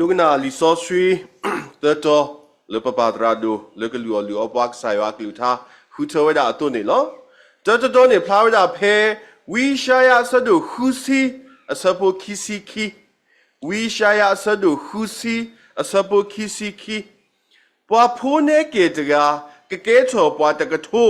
ဒိကနၣ်လံာ်စီဆှံ သၢတီၤ လၢပပၢ်သရၣ်ဒိၣ် လၢကလုၢ်အီၣ်လုၢ်အီပှၤကစၢ်ယွၤအကလုၢ်ကထါ ဃုထၢဝဲဒၣ်အသိးန့ၣ်လီၤ. တၢတတီန့ၣ်ဖျါဝဲဒၣ်ဖဲ ဝံယၡါယၤအဆၢဒိၣ်ဃုဆံ အဆၢဖိခံဆံခံ, ဝံယၡါယၤအဆၢဒိၣ်ဃုဆံ အဆၢဖိခံဆံခံ, ပှၤဖိနဲကဲၣ်တဂၤ ကကဲထီၣ်ပှၤတကထိ,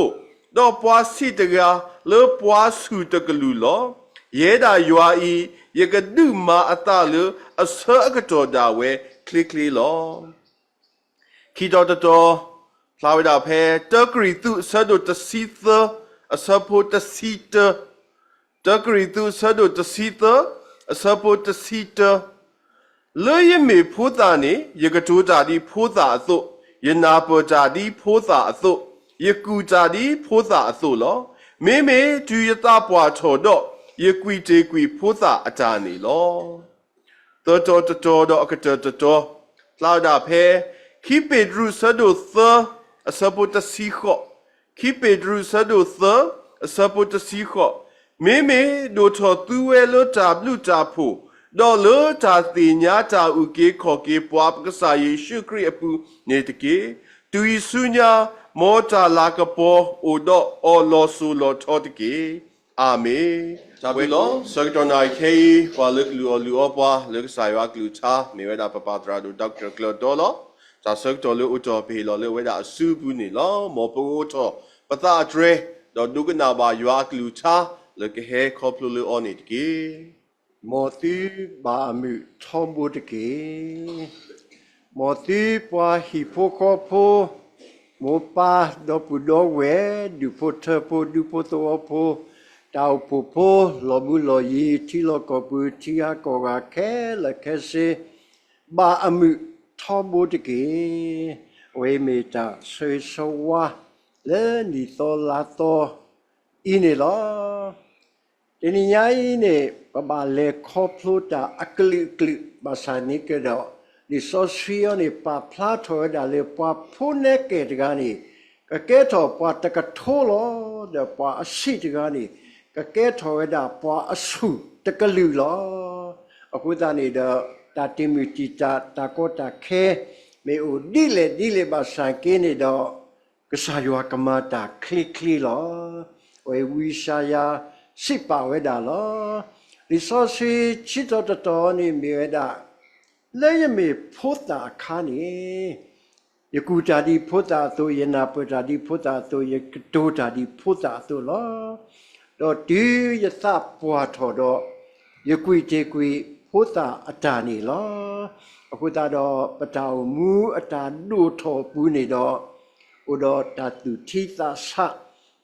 ဒီးပှၤဆံးတဂၤ လၢပှၤဆူၣ်တကလုာ်လီၤ. ယဲဒၣ်ယွၤအံၤ ယကဒုးမၤအသးလၢအဆၢအကတီၢ်ဒၣ်ဝဲချ့ချ့လီၤ. ခံတီၤတတီၤ ဖျါဝဲဒၣ်ဖဲ တၢကရံၣ်သူး အဆၢဒိၣ်တဆံသၢ အဆၢဖိတဆံတၢ, တၢကရံၣ်သူး အဆၢဒိၣ်တဆံသၢ အဆၢဖိတဆံတၢ, လၢယမ့ၢ်ဖိသၣ်န့ၣ် ယကတိၤတၢ်ဒ်ဖိသၣ်အသိး, ယနၢ်ပၢၢ်တၢ်ဒ်ဖိသၣ်အသိး, ယကူၣ်တၢ်ဒ်ဖိသၣ်အသိးလီၤ. မ့မ့ၢ်တုၤယသးပှၢ်ထီၣ်ဒီး, ယကွံာ်တ့ၢ်ကွံာ်ဖိသၣ်အတၢ်န့ၣ်လီၤ. သၢတီၤတတီၤဒီးအကတၢၢ်တတီၤ, ဖျါဝဲဒၣ်ဖဲ ခံပ့းတရူး အဆၢဒိၣ်သၢ အဆၢဖိတဆံဃိး, ခံပ့းတရူး အဆၢဒိၣ်သၢ အဆၢဖိတဆံဃိး, မ့မ့ၢ်ဒိၣ်ထီၣ်သုဝဲလၢတၢ်ဘျုးတၢ်ဖှိၣ်, ဒီးလၢတၢ်သ့ၣ်ညါတၢ်အုၣ်က့ၤခီၣ်က့ၤပှၤပကစၢ်ယ့ၣ်ၡူးခရံာ်အပူၤန့ၣ်တက့ၢ်. တုၤအံၤဆူညါ, မ်တၢ်လၤကပီၤအိၣ်ဒီးအီၤလီၤစိၤလီၤထီတက့ၢ်. အၤမ့ၣ်. တၢ်ဘျုးလီၤ. ဆၢကတီၢ်နၣ်ရံၣ်ခဲအံၤ ပှၤလၢကလုၢ်အီၣ်လုၢ်အီပှၤ လၢကစၢ်ယွၤအကလုၢ်ကထါ မ့ၢ်ဝဲဒၣ်ပပၢ်သရၣ်ဒိၣ် ဒီကတၢၢ် ကျၢၤတီလီၤ. တၢ်ဆၢကတီၢ်လၢအိၣ်တီၢ် ပဟ့ၣ်လီၤလၢအဝဲဒၣ်အစုပူၤန့ၣ်လီၤ. မ်ပကအိးထီၣ်ပသးအတြဲၤ ဒီးဒိကနၣ်ဘၣ်ယွၤအကလုၢ်ကထါ လၢကဟဲခီဖျိလၢအီၤန့ၣ်တက့ၢ်. မ်သုဘၣ်အမုာ်ထီဘိတက့ၢ်. မ်သုပှၤဟံၣ်ဖိဃီဖိ, မိၢ်ပၢ်, ဒီပုၢ်ဒီဝဲၢ်, ဒူၣ်ဖိထၢဖိ, ဒူဖိသဝီဖိ, တၢ်အိၣ်ဖှိၣ်ဖိ, လီၤဘှံးလီၤယံၤ, ထံလီၢ်ကီၢ်ပူၤ, ထံဂၤကီၢ်ဂၤခဲလၢာ်ခဲဆ့, ဘၣ်အမုာ်ထီဘိတက့ၢ်. အဝဲမ့ၢ်တၢ်ဆၢဂ့ၤဆၢဝါ လၢနံၣ်သီလါသီအံၤန့ၣ်လီၤ. တနံၤညါအံၤန့ၣ် ပဘၣ်လဲၤခီဖျိတၢ်အကလုာ်ကလုာ် ဘၣ်ဆၣ်န့ၣ်ကဒီး လံာ်စီဆှံအံၤန့ၣ် ပာ်ဖျါထီၣ်ဝဲဒၣ်လၢ ပှၤဖိနဲကဲၣ်တဂၤန့ၣ် ကကဲထီၣ်ပှၤတကထိလီၤ. ဒီးပှၤအဆံးတဂၤန့ၣ် ကကဲထီၣ်ဝဲဒၣ်ပှၤအဆူၣ်တကလုာ်လီၤ. အဃိသတးန့ၣ်ဒီး တၢ်တံာ်မုၢ်တံာ်တာ် တၢ်ကီတၢ်ခဲ မ့ၢ်အိၣ်ဒ်လဲၣ်ဒ်လဲၣ်ဘၣ်ဆၣ်က့န့ၣ်ဒီး ကစၢ်ယွၤကမၤတၢ်ချ့ချ့လီၤ. အဝဲဝံယၡါယၤစံးပာ်ဝဲဒၣ်လီၤ. လံာ်စီဆှံခံတီၤတတီၤန့ၣ်မ့ၢ်ဝဲဒၣ်, လၢယမ့ၢ်ဖိသၣ်အခါန့ၣ် ယကူၣ်တၢ်ဒ်ဖိသၣ်အသိး, ယနၢ်ပၢၢ်တၢ်ဒ်ဖိသၣ်အသိး, ယကတိၤတၢ်ဒ်ဖိသၣ်အသိးလီၤ. ဒီးတုၤယသးပှၢ်ထီၣ်ဒီး, ယကွံာ်တ့ၢ်ကွံာ်ဖိသၣ်အတၢ်န့ၣ်လီၤ. အဃိသတးဒီး ပတၢ်အိၣ်မူအတၢ်ဒိၣ်ထီၣ်အပူၤန့ၣ်ဒီး, အိၣ်ဒီးတၢ်သူၣ်ထံသးဆး,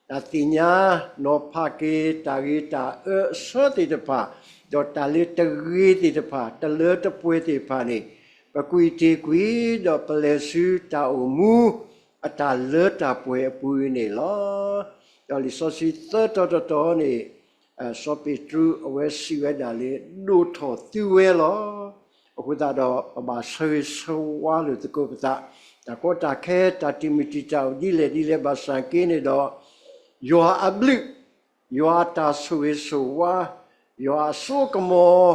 တၢ်သ့ၣ်ညါနီၤဖးက့ၤ တၢ်ဂ့ၤတၢ်အၢအဆၢသ့ၣ်တဖၣ်, ဒီးတၢ်လၢတဂ့ၤသ့ၣ်တဖၣ်, တလၢတပှဲၤသ့ၣ်တဖၣ်န့ၣ်, ပကွံာ်တ့ၢ်ကွံာ် ဒီးပလဲၤဆူတၢ်အိၣ်မူ အတၢ်လၢတၢ်ပှဲၤအပူၤအံၤန့ၣ်လီၤ. ဒီးလံာ်စီဆှံသၢတီၤတတီၤန့ၣ်, စီၤပ့းတရူးအဝဲစံးဝဲဒၣ်လၢ ဒိၣ်ထီၣ်သုဝဲလီၤ. အဃိသတးဒီး ပဘၣ်ဆၢဂ့ၤဆၢဝါလိာ်သကိးပသး, တၢ်ကီတၢ်ခဲ တၢ်တံာ်မုၢ်တံာ်တာ်အိၣ်ဒ်လဲၣ်ဒ်လဲၣ်ဘၣ်ဆၣ်က့န့ၣ်ဒီး, ယွၤအဘျုး, ယွၤအတၢ်ဆိၣ်ဂ့ၤဆိၣ်ဝါ, ယွၤအစိကမီၤ,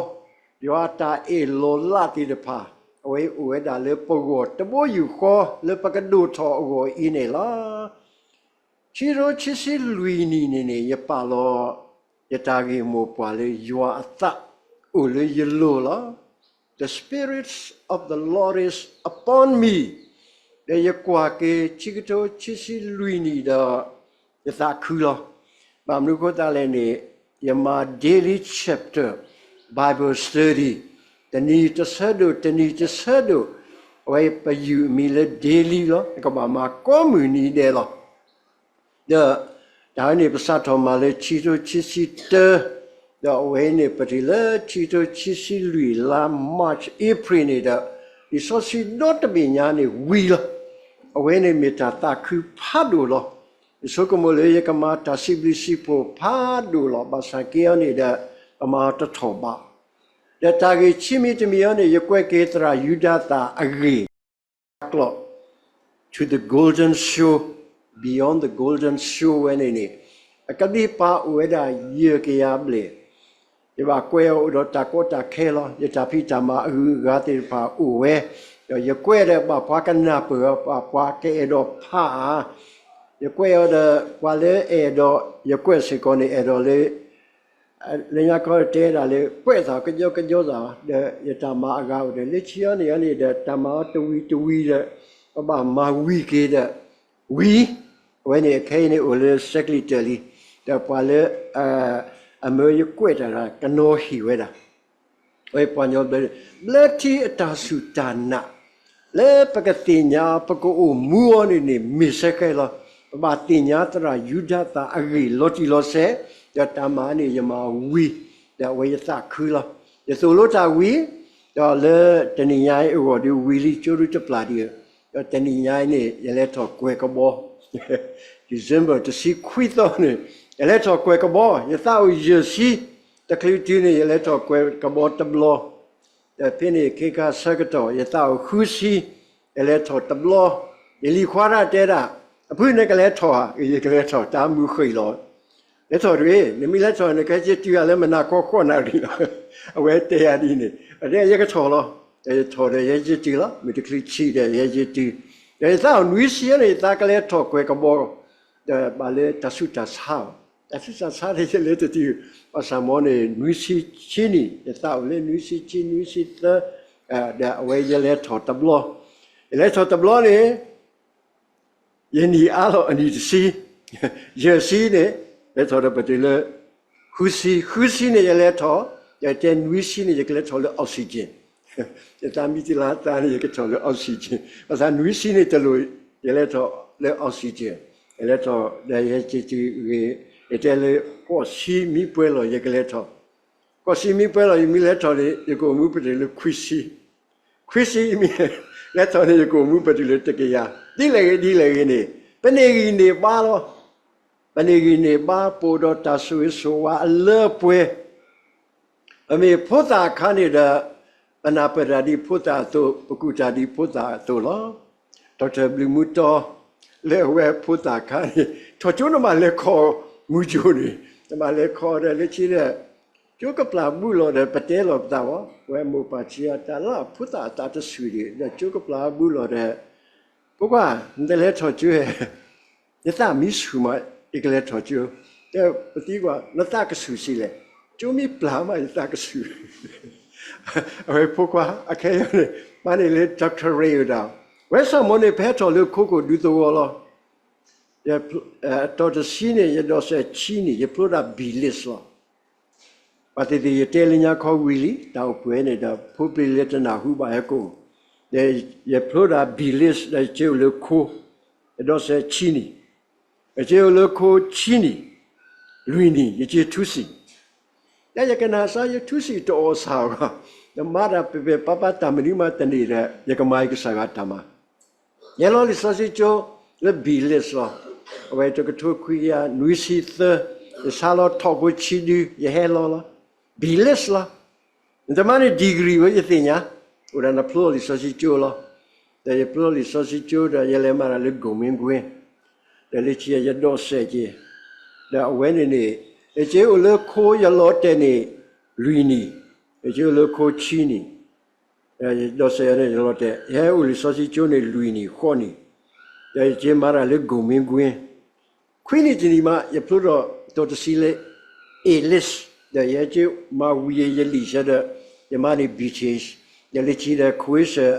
ယွၤအတၢ်အ့ၣ်လိာ်လးသ့ၣ်တဖၣ်, အဝဲအိၣ်ဝဲဒၣ်လၢပဂီၢ်တဘိယူၢ်ဃီ လၢပကဒိၣ်ထီၣ်အဂီၢ်အံၤန့ၣ်လီၤ. ခံကထိခံဆံလွံၢ်နံၣ်န့ၣ်န့ၣ် ယပာ်လီၤ ယတၢ်ဂ့ၢ်မိၢ်ပှၢ်လၢ ယွၤအသးအိၣ်လၢယလိၤလီၤ. The Spirit of the Lord is upon me. ဒီးယကွၢ်က့ၤ ခံကထိခံဆံလွံၢ်နံၣ်ဒီး ယသးခုလီၤ. ဘၣ်မနုၤအဃိသတးလဲၣ်န့ၣ်, ယမၤ daily chapter Bible study, တနံၤတဆၢဒိၣ် တနံၤတဆၢဒိၣ်, အဝဲပယူၢ်အမံၤလၢ daily လီၤ. နကဘၣ်မၤကိးမုၢ်နံၤဒဲးလီၤ. ဒီးတၢ်ဝဲန့ၣ် ပစးထီၣ်မၤလၢခံကထိခံဆံတၢ, ဒီးအဝဲန့ၣ် ပတုၤလၢခံကထိခံဆံလွံၢ် လါ March April န့ၣ်ဒီး, လံာ်စီဆှံဒီတဘ့ၣ်ညါန့ၣ်ဝံၤလီၤ. အဝဲန့ၣ်မ့ၢ်တၢ်သးခုဖးဒိၣ်လီၤ. ယဆိကမိၣ်လၢယကမၤတၢ်စံးဘျုးစံးဖှိၣ်ဖးဒိၣ်လီၤ. ဘၣ်ဆၣ်က့အံၤန့ၣ်ဒီး ပမၤတထီၣ်ဘး, ဒီးတၢ်ဂ့ၢ်ခံမံၤတမံၤအံၤန့ၣ် ယကွဲးက့ၤသရၣ်ယူဒၤသၣ်အဂ့ၢ် ကျီၢ် To the Golden Shore, Beyond the Golden Shore ဝဲန့ၣ်န့ၣ်, အကသံၣ်ပာ်အိၣ်ဝဲဒၣ်ယဲၢ်ကယၤဘျဲၣ်. ယဘၣ်ကွဲးအီၤအိၣ်ဒီးတၢ်ကီတၢ်ခဲလီၤ. ယတၢ်ဖံးတၢ်မၤအဂုၤအဂၤသ့ၣ်တဖၣ်အိၣ်ဝဲ, ဒီးယကွဲးဒီးဘၣ်ပှၤကနၢ်ပၢၢ်အီၤ, ဘၣ်ပှၤကအဲၣ်ဒိးဖးအါ, ယကွဲးအီၤဒီးပှၤလၢအဲၣ်ဒိး, ယကွဲးစ့ၢ်ကီးန့ၣ် အဲၣ်ဒိးလၢ လၢညါခီတဲဒၣ်လၢ ကွဲးသးကညီကညီသး, ဒီးယတၢ်မၤအဂၤအိၣ်ဒီး လၢခံအံၤန့ၣ်ဒီး တၢ်မၤအီၤတဝံၤတဝံၤဒီး ပဘၣ်မၤဝံၤက့ၤဒီး ဝံၤ, အဝဲန့ၣ်အခဲအံၤန့ၣ်အိၣ်လၢ secretary လံ, ဒီးပှၤလၢ အမၢယကွဲးတၢ်တၢ်ကနီၤဟ့ၣ်ဝဲဒၣ် ဝဲပှၤကညီဘျၢ, ဘျၢထံအတၢ်စူၢ်တၢ်နာ်, လၢပကသ့ၣ်ညါပကအိၣ်မူအီၤန့ၣ်န့ၣ် မ့ၢ်စဲဃဲလီၤ. ပဘၣ်သ့ၣ်ညါသရၣ်ယူဒၤသၣ်အဂ့ၢ်လီၤတံၢ်လီၤဆဲး, ဒီးတၢ်မၤန့ၣ်ယမၤဝံၤ, ဒီးအဝဲယသးခုလီၤ. ယသိၣ်လိတၢ်ဝံၤ, ဒီးလၢတနံၤညါအံၤအဂီၢ်ဒီးဝံၤလံ ကၠိဒုတပျၢ်ဒံး, ဒီးတနံၤညါအံၤန့ၣ် ယလဲၤထီၣ်ကွဲၤကဘီ December တဆံခွံသီန့ၣ် ယလဲၤထီၣ်ကွဲၤကဘီ, ယသးအိၣ်ယဲၢ်ဆံ, တချုးတုၤန့ၣ် ယလဲၤထီၣ်ကွဲၤကဘီတဘျီ, ဒီးဖဲန့ၣ်ခ့ခါဆၢကတီၢ် ယသးအိၣ်ဃုဆံ, ယလဲၤထီၣ်တဘျီ, ယလံၤခွါတၢ်တဲဒၣ်, အဖုနကလဲၤထီၣ်ဧါ, ယကလဲၤထီၣ် တၢ်မုာ်ဃံးလီၤ. လဲၤထီၣ်တဂ့ၤ, နမ့ၢ်လဲၤထီၣ် နကဟဲက့ၤတုၤဧါလၢမုၢ်နၤခီဃိးနၣ်ရံၣ်လီၤ. အဝဲတဲယၤဒ်န့ၣ်, အတဲယကထီၣ်လီၤ. ယထီၣ်ဒီး ယဟဲက့ၤတုၤလီၤ, မုၢ်တချုးဆံးဒီး ယဟဲက့ၤတုၤ, ဒီးယသးအိၣ်နွံဆံန့ၣ် ယသးကလဲၤထီၣ်ကွဲၤကဘီ, ဒီးဘၣ်လၢတၢ်ဆူးတၢ်ဆါ, တၢ်ဆူးတၢ်ဆါန့ၣ် ယလဲၤတတုၤ, ဘၣ်ဆၣ်မ်န့ၣ် နွံဆံဆံနံၣ်, ယသးအိၣ်လၢနွံဆံဆံ နွံဆံသၢ, ဒီးအဝဲယလဲၤထီၣ်တဘျီ, ယလဲၤထီၣ်တဘျီန့ၣ် ယနံၣ်အါလီၤအနံၣ်တဆံ, ယဲၢ်ဆံန့ၣ် လဲၤထီၣ်ဒီးပတုၤလၢ ဃုဆံ, ဃုဆံန့ၣ် ယလဲၤထီၣ်, ယတဲနွံဆံန့ၣ် ယကလဲၤထီၣ်လၢ oxygen, ယသးမံတလါသါန့ၣ် ယကထီၣ်လၢ oxygen, ဘၣ်ဆၣ်နွံဆံန့ၣ်တလိၣ်, ယလဲၤထီၣ်လၢ oxygen, ယလဲၤထီၣ်ဒီးယဟဲက့ၤတုၤဂ့ၤ, ယတဲလၢ ဃိးဆံမံပှဲၤလီၤ ယကလဲၤထီၣ်, ဃိးဆံမံပှဲၤလီၤ ယမ့ၢ်လဲၤထီၣ်န့ၣ် ယကအိၣ်မူပတုၤလၢခွံဆံ ခွံဆံမံ, လဲၤထီၣ်န့ၣ် ယကအိၣ်မူပတုၤလၢတကယၤ, ဒ်လဲၣ်ဂ့ၤဒ်လဲၣ်ဂ့ၤန့ၣ် ပန့ၢ်ဂံၢ်န့ၢ်ဘါလီၤ. ပန့ၢ်ဂံၢ်န့ၢ်ဘါ ပအိၣ်ဒီးတၢ်ဆိၣ်ဂ့ၤဆိၣ်ဝါအလၢအပှဲၤ, ပမ့ၢ်ဖိသၣ်အခါန့ၣ်ဒီး ပနၢ်ပၢၢ်တၢ်ဒ်ဖိသၣ်အသိး, ပကူၣ်တၢ်ဒ်ဖိသၣ်အသိးလီၤ. ဒီးတၢ်ဘျုးမူတီ လၢအဝဲဖိသၣ်အခါန့ၣ် ထီၣ်ကၠိနဘၣ်လဲၤခီမူကၠိန့ၣ်, နဘၣ်လဲၤခီဒီးလၢခံဒီး ကၠိကပျၢ်ဘူးလီၤဒီး ပတဲလီၤပသးဝဲ, ဝဲမိၢ်ပၢ်ဆံးအတၢ်လၢဖိသၣ်အသးတဆူၣ်ဒံး ဒီးကၠိကပျၢ်ဘူးလီၤဒီး, ဖိခွါ, နတလဲၤထီၣ်ကၠိဧါ, ယသးမံဆူၣ်မး ယကလဲၤထီၣ်ကၠိ, တဲပသံကွၢ် နသးကဆူၣ်ဆံးလဲၣ်, ကၠိမ့ၢ်ပျၢ်မး ယသးကဆူၣ် အဝဲဖိခွါ အခဲအံၤန့ၣ် မၤန့ၢ်လၢ doctorate ဝဲဒၣ်, ဝဲဆၣ်မီၤန့ၣ် ဖဲထီၣ်လၢခိခိၣ်ဒူသဝီလီၤ. အတီၤတဆံန့ၣ် ယဒိးစဲးဆံနံၣ် ယဖျိဒၣ် B list လီၤ. ပှၤသ့ၣ်သ့ၣ် ယတဲလၢညါခီဝံၤလံ တၢ်အိၣ်ပှဲၤန့ၣ်ဒီး ဖိပျံၤလၢတနၢ်ဟူဘၣ်ဟဲကိး, ဒီးယဖျိဒၣ် B list ဒီးယက့ၤအိၣ်လၢခိ, ယဒိးစဲးဆံနံၣ်, ယက့ၤအိၣ်လၢခိဆံနံၣ်, လွံၢ်နံၣ် ယက့ၤထူစံၣ် ယဲယကနၣ်စါ ယထူစံၣ်တအီၣ်စၢ်ဘၣ်, ယမၤတၢ်ပှဲၤပှဲၤပာ်ပာ် တၢ်မနုၤမးတန့ၢ်ဒီး ယကမၤယကစၢ်ယွၤတၢ်မၤ, ယဟဲလီၤလံာ်စီဆှံကၠိလၢ B list လီၤ. အဝဲတကထိခွံကယၤနွံဆံသၢ, ယဆါလီၤထီၣ်ဖိဆံဒု ယဟဲလီၤလီၤ. B list လီၤ. နတမၤန့ၢ် degree ဝဲယသ့ၣ်ညါ, အိၣ်ဒၣ်နဖျိလီၤလံာ်စီဆှံကၠိလီၤ. ဒီးယဖျိလီၤလံာ်စီဆှံကၠိဒီး ယလဲၤမၤတၢ်လၢ ကိၣ်မ့ကွ့, ဒီးလၢခံယဒိးစဲးက့ၤ, ဒီးအဝဲန့ၣ်န့ၣ် ယက့ၤအိၣ်လၢခိယလီၤတဲာ်န့ၣ် လွံၢ်နံၣ်, ယက့ၤအိၣ်လၢခိဆံနံၣ် ဒီးယဒိးစဲးန့ၣ်ယလီၤတဲာ်, ယဟဲအိၣ်လံာ်စီဆှံကၠိန့ၣ် လွံၢ်နံၣ်ဃိးနံၣ်, ဒီးယက့ၤမၤတၢ်လၢ ကိၣ်မ့ကွ့, ခွံနံၣ်တနံၣ်မး ယဖျိထီၣ်တီၤတဆံလၢ A list, ဒီးယဟဲက့ၤမၤဝံၤယလံာ်ဆၢဒီး ယမၤန့ၢ် B Th, ဒီးလၢခံဒီး ခွ့စၢၣ်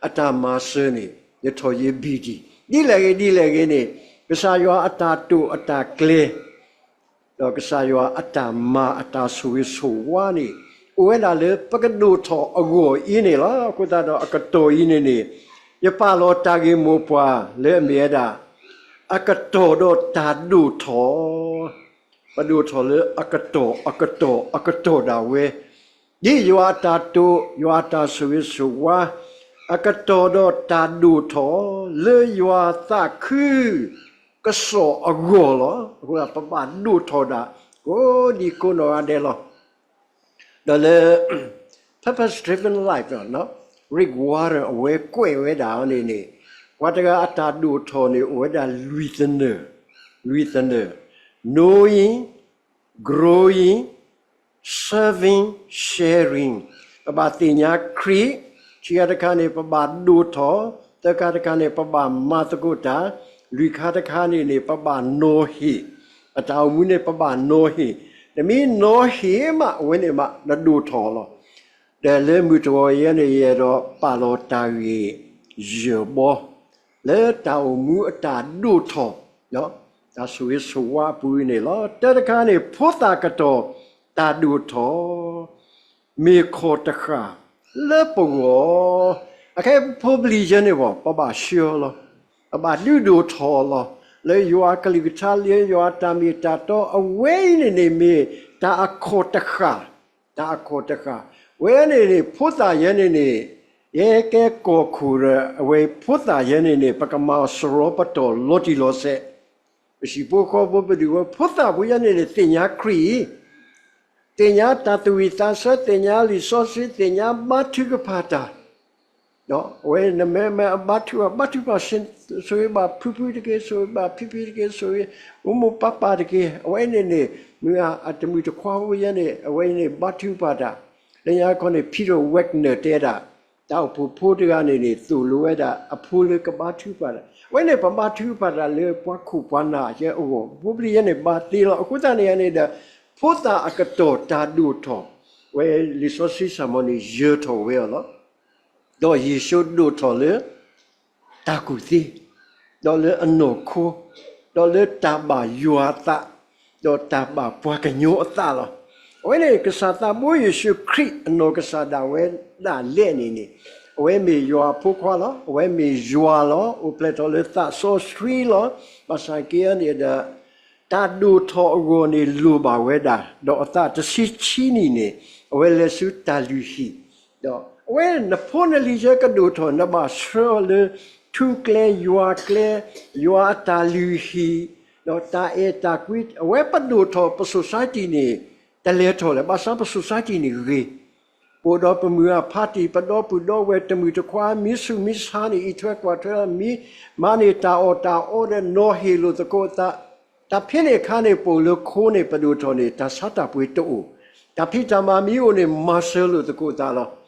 အတၢ်မၤစၢၤန့ၣ် ယထီၣ်ယ B D, ဒ်လဲၣ်ဂ့ၤဒ်လဲၣ်ဂ့ၤန့ၣ် ကစၢ်ယွၤအတၢ်တိာ်အတၢ်ကျဲၤ ဒီးကစၢ်ယွၤအတၢ်မၤအတၢ်ဆိၣ်ဂ့ၤဆိၣ်ဝါန့ၣ် အိၣ်ဝဲဒၣ်လၢပကဒိၣ်ထီၣ်အဂီၢ်အံၤန့ၣ်လီၤ. အဃိသတးဒီးအကတီၢ်အံၤန့ၣ်န့ၣ် ယပာ်လီၤတၢ်ဂ့ၢ်မိၢ်ပှၢ်လၢအမ့ၢ်ဝဲဒၣ် အကတီၢ်ဒီးတၢ်ဒိၣ်ထီၣ်, ပဒိၣ်ထီၣ်လၢအကတီၢ်အကတီၢ်အကတီၢ်ဒၣ်ဝဲ ဒ်ယွၤအတၢ်တိာ် ယွၤအတၢ်ဆိၣ်ဂ့ၤဆိၣ်ဝါ အကတီၢ်ဒီးတၢ်ဒိၣ်ထီၣ် လၢယွၤသးခု ကစီၣ်အဂီၢ်လီၤ. အဃိပဘၣ်ဒိၣ်ထီၣ်ဒၣ် ကိးဒံကိးနီၢ်ဂၤဒဲးလီၤ. ဒီးလၢ Purpose Driven Life လီၤ, Rick Warren အဝဲကွဲးဝဲဒၣ်န့ၣ်န့ၣ် ပှၤတဂၤအတၢ်ဒိၣ်ထီၣ်န့ၣ် အိၣ်ဝဲဒၣ်လွံၢ်သနၢၣ်, လွံၢ်သနၢၣ်, knowing, growing, serving, sharing, ပဘၣ်သ့ၣ်ညါခရံာ်, ခံခါတခါန့ၣ် ပဘၣ်ဒိၣ်ထီၣ်, သၢခါတခါန့ၣ် ပဘၣ်မၤသကိးတၢ်, လွံၢ်ခါတခါန့ၣ်န့ၣ် ပဘၣ်နီၤဟ့ၣ်, ပတၢ်အိၣ်မူန့ၣ် ပဘၣ်နီၤဟ့ၣ်, နမ့ၢ်နီၤဟ့ၣ်မး အဝဲန့ၣ်မး နဒိၣ်ထီၣ်လီၤ. ဒီးလၢမုၢ်တဂီၤအံၤန့ၣ် ယအဲၣ်ဒိးပာ်လီၤတၢ်ဂ့ၢ်ယဲၢ်ဘီ လၢတၢ်အိၣ်မူအတၢ်ဒိၣ်ထီၣ်, တၢ်ဆိၣ်ဂ့ၤဆိၣ်ဝါအပူၤန့ၣ်လီၤ. တၢတခါန့ၣ် ဖိသၣ်ကတီၢ်တၢ်ဒိၣ်ထီၣ် မ့ၢ်ခီၣ်တဃၣ်လၢပဂီၢ်, အခဲအံၤဖိပလံၤယဲန့ၣ်ဘၣ် ပဘၣ်ဆှၢလီၤ, ပဘၣ်ဒုးဒိၣ်ထီၣ်လီၤ, လၢယွၤအကလုၢ်ကထါ လၢယွၤအတၢ်မ့ၢ်တၢ်တီ အဝဲအံၤန့ၣ်န့ၣ်မ့ၢ်တၢ်အခီၣ်တဃၣ်, တၢ်အခီၣ်တဃၣ်, ဝဲန့ၣ်န့ၣ် ဖိသၣ်ယဲန့ၣ်န့ၣ် ယဲကဲကီၢ်ခိၣ်ဒီး အဝဲဖိသၣ်ယဲန့ၣ်န့ၣ် ပကမၤစရီပတီၢ်လီၤတံၢ်လီၤဆဲး, ပဟံၣ်ဖိဃီဖိပဒုၣ်ဝဲ ဖိသၣ်ဖိယဲန့ၣ်န့ၣ် သ့ၣ်ညါခရံာ် သ့ၣ်ညါတၢ်သူၣ်ဝံၣ်သးဆၢ သ့ၣ်ညါလံာ်စီဆှံ သ့ၣ်ညါဘါထုကဖၣ်တၢ်, အဝဲနမ့ၢ်မ့ၢ်အဘါထုကဖၣ် ဘါထုကဖၣ် ဆိၣ်ဂ့ၤဘၣ်ဖုဖုတက့ၢ် ဆိၣ်ဂ့ၤဘၣ်ဖံဖံတက့ၢ် ဆိၣ်ဂ့ၤမိၢ်မိၢ်ပၢ်ပၢ်တက့ၢ် အဝဲန့ၣ်န့ၣ် မ့ၢ်အတမုၣ်တခွါဖိယဲန့ၣ် အဝဲန့ၣ်ဘါထုကဖၣ်တၢ်, လၢညါခီန့ၣ် Peter Wagner တဲဒၣ် တၢ်အိၣ်ဖှိၣ်ဖိတဂၤန့ၣ်န့ၣ် သိၣ်လိဝဲဒၣ်အဖိလၢကဘါထုကဖၣ်တၢ်, အဝဲန့ၣ် ပဘါထုကဖၣ်တၢ်လၢပှၤခိၣ်ပှၤနၢ်အဂီၢ် ဖိပလံၤယဲန့ၣ် ဘၣ်သ့လီၤ. အဃိသတးန့ၣ်န့ၣ်ဒီး ဖိသၣ်အကတီၢ်တၢ်ဒိၣ်ထီၣ်, ဝဲလံာ်စီဆှံစၢ်မီၤန့ၣ် ယၢၤထီၣ်ဝဲအီၤလီၤ. ဒီးယ့ၣ်ၡူးဒိၣ်ထီၣ်လၢ တၢ်ကူၣ်သ့, ဒီးလၢအနီၢ်ခိ, ဒီးလၢတၢ်ဘၣ်ယွၤအသး, ဒီးတၢ်ဘၣ်ပှၤကညီအသးလီၤ. အဝဲန့ၣ် ကစၢ်သးဘိယ့ၣ်ၡူးခရံာ်အနီၢ်ကစၢ်ဒၣ်ဝဲဒၣ်လဲာ်န့ၣ်န့ၣ်, အဝဲမ့ၢ်ယွၤအဖိခွါလီၤ. အဝဲမ့ၢ်ယွၤလီၤ. အိၣ်ဖျဲၣ်ထီၣ်လၢသးစီဆှံလီၤ. ဘၣ်ဆၣ်က့န့ၣ်ဒီး တၢ်ဒိၣ်ထီၣ်အဂီၢ်န့ၣ်လိၣ်ဘၣ်ဝဲဒၣ်, ဒီးအသးတဆံဆံနံၣ်န့ၣ် အဝဲလဲၤဆူတၢ်လုၢ်ဟံၣ်, ဒီးအဝဲနဖိနလံၤယဲကဒိၣ်ထီၣ် နဘၣ်ဆှၢအီၤလၢ ထူကျဲယွၤကျဲ, ယွၤအတၢ်လုၢ်ဟံၣ်, ဒီးတၢ်အဲၣ်တၢ်ကွံ, အဝဲပဒိၣ်ထီၣ်ပ society န့ၣ် တလဲၤထီၣ်လဲၣ်, ဘၣ်ဆၣ်ပ society န့ၣ်ဂ့ၤ, ပအိၣ်ဒီးပမုၢ်အ party ပဒီပုၢ်ဒီဝဲၢ်တမုၣ်တခွါ မ့ၢ်ဆူးမ့ၢ်ဆါန့ၣ် အံးထွဲကွၢ်ထွဲ မ့ၢ်မၤန့ၢ်တၢ်အီၣ်တၢ်အီဒီးနီၤဟ့ၣ်လိာ်သကိးသး, တၢ်ဖဲန့ၣ်အခါန့ၣ် ပအိၣ်လၢခိန့ၣ် ပဒိၣ်ထီၣ်န့ၣ် တၢ်ဆါတၢ်ပှ့ၤတအိၣ်, တၢ်ဖံးတၢ်မၤမ့ၢ်အိၣ်န့ၣ် မၤစၢၤလိာ်သကိးသးလီၤ.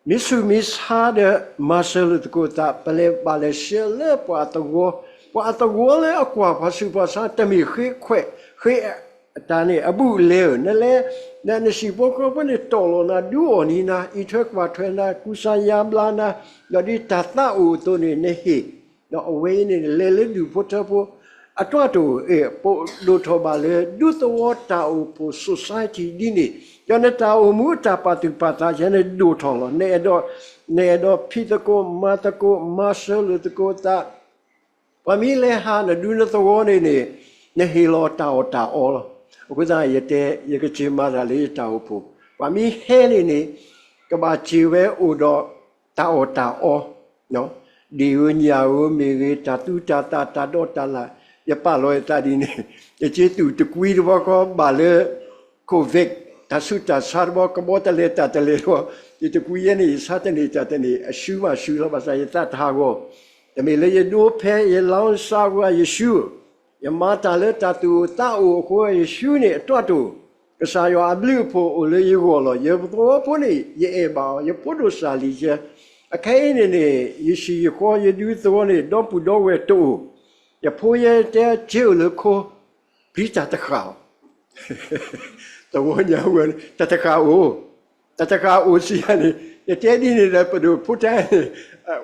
မ့ၢ်ဆူးမ့ၢ်ဆါဒီး မၤစၢၤလိာ်သကိးသး, ပလဲၤဘၣ်လဲၤဆှၢလၢပှၤသဝီ, ပှၤသဝီလၢအကွၢ်ပှၤဆူးပှၤဆါ တမ့ၢ်ဃ့ခွဲး, ဃ့တၢ်န့ၣ် အဘူးအလဲဧၢ, နလဲၤ, နဟံၣ်ဖိဃီဖိန့ၣ် တီၢ်လီၤနၤ ဒုးအီၣ်နံၤနၤ အံးထွဲကွၢ်ထွဲနၤ ကူစါယါဘျါနၤ, ဒီးဒ်တၢ်သးအိၣ်အသိးန့ၣ် နဟ့ၣ်, ဒီးအဝဲအံၤန့ၣ် လဲၤလၢဒူၣ်ဖိထၢဖိ အတၢ်တိာ်, ပဒိၣ်ထီၣ်ဘၣ်လၢ ဒူသဝီတၢ်အိၣ်ဖှိၣ် society ဒ်န့ၣ်, ဒီးနတၢ်အိၣ်မူအတၢ်ပာ်သူၣ်ပာ်သးယဲန့ၣ်ဒိၣ်ထီၣ်လီၤ. နအဲၣ်ဒိး, နအဲၣ်ဒိးဖံးသကိးမၤသကိး မၤစၢၤလိာ်သကိးသး, ပှၤမ့ၢ်လဲၤဟးနဒူနသဝီန့ၣ်န့ၣ် နဟ့ၣ်လီၤတၢ်အီၣ်တၢ်အီလီၤ. အဃိသတး ယတဲ ယကစၢ်မၤတၢ်လၢယတၢ်အိၣ်ဖှိၣ်, ပှၤမ့ၢ်ဟဲန့ၣ်န့ၣ် ကဘၣ်စံးဝဲအိၣ်ဒီးတၢ်အီၣ်တၢ်အီ, ဒ့ၣ်ဧိၤညၣ်ဧိၤမ့ၢ်ဂ့ၤ တၢ်သူတၢ်သၣ် တၢ်ဒိးတၢ်လၣ်, ယပာ်လီၤယသးဒ်န့ၣ်, ယက့ၤသူၣ်တကွံတဘျီဃီဘၣ်လၢ COVID တၢ်ဆူးတၢ်ဆါတဘျီ ကဘီတလဲၤတၢ်တလဲၤတဘျီ, ယတကွံယဲန့ၣ် ယဆါတန့ၢ်တၢ်တန့ၢ် အရှုံးဘၣ်ရှုံးလီၤ ဘၣ်ဆၣ်ယသးတဟးဂီၤ, တမ့ၢ်လၢယဒိဖဲ ယလီၤစၢ်ဝဲယရှုံး, ယမၤတၢ်လၢတၢ်သူၣ်အိၣ်သးအိၣ်အဃိ ယရှုံးန့ၣ်အတၢ်တိာ်, ကစၢ်ယွၤအဘျုးအဖှိၣ်အိၣ်လၢယဂီၢ်လီၤ. ယသဝီဖိန့ၣ် ယအဲၣ်ဘၣ်အီၤ, ယဖိဒိၣ်စၢ်လံၤယဲ, အခဲအံၤန့ၣ်န့ၣ် ယဟံၣ်ယဃီယဒူသဝီန့ၣ် ဒီပုၢ်ဒီဝဲၢ်တအိၣ်, ယဖိယဲတဲစ့အိၣ်လၢခိ ပျံၤတၢ်တဃၣ်အီၤ သဝီညါဝဲ တၢ်တဃၣ်အိၣ်, တၢ်တဃၣ်အိၣ်စံးယၤန့ၣ် ယတဲဒ်န့ၣ်ဒီး ပဒိၣ်ဖိတၢ်န့ၣ်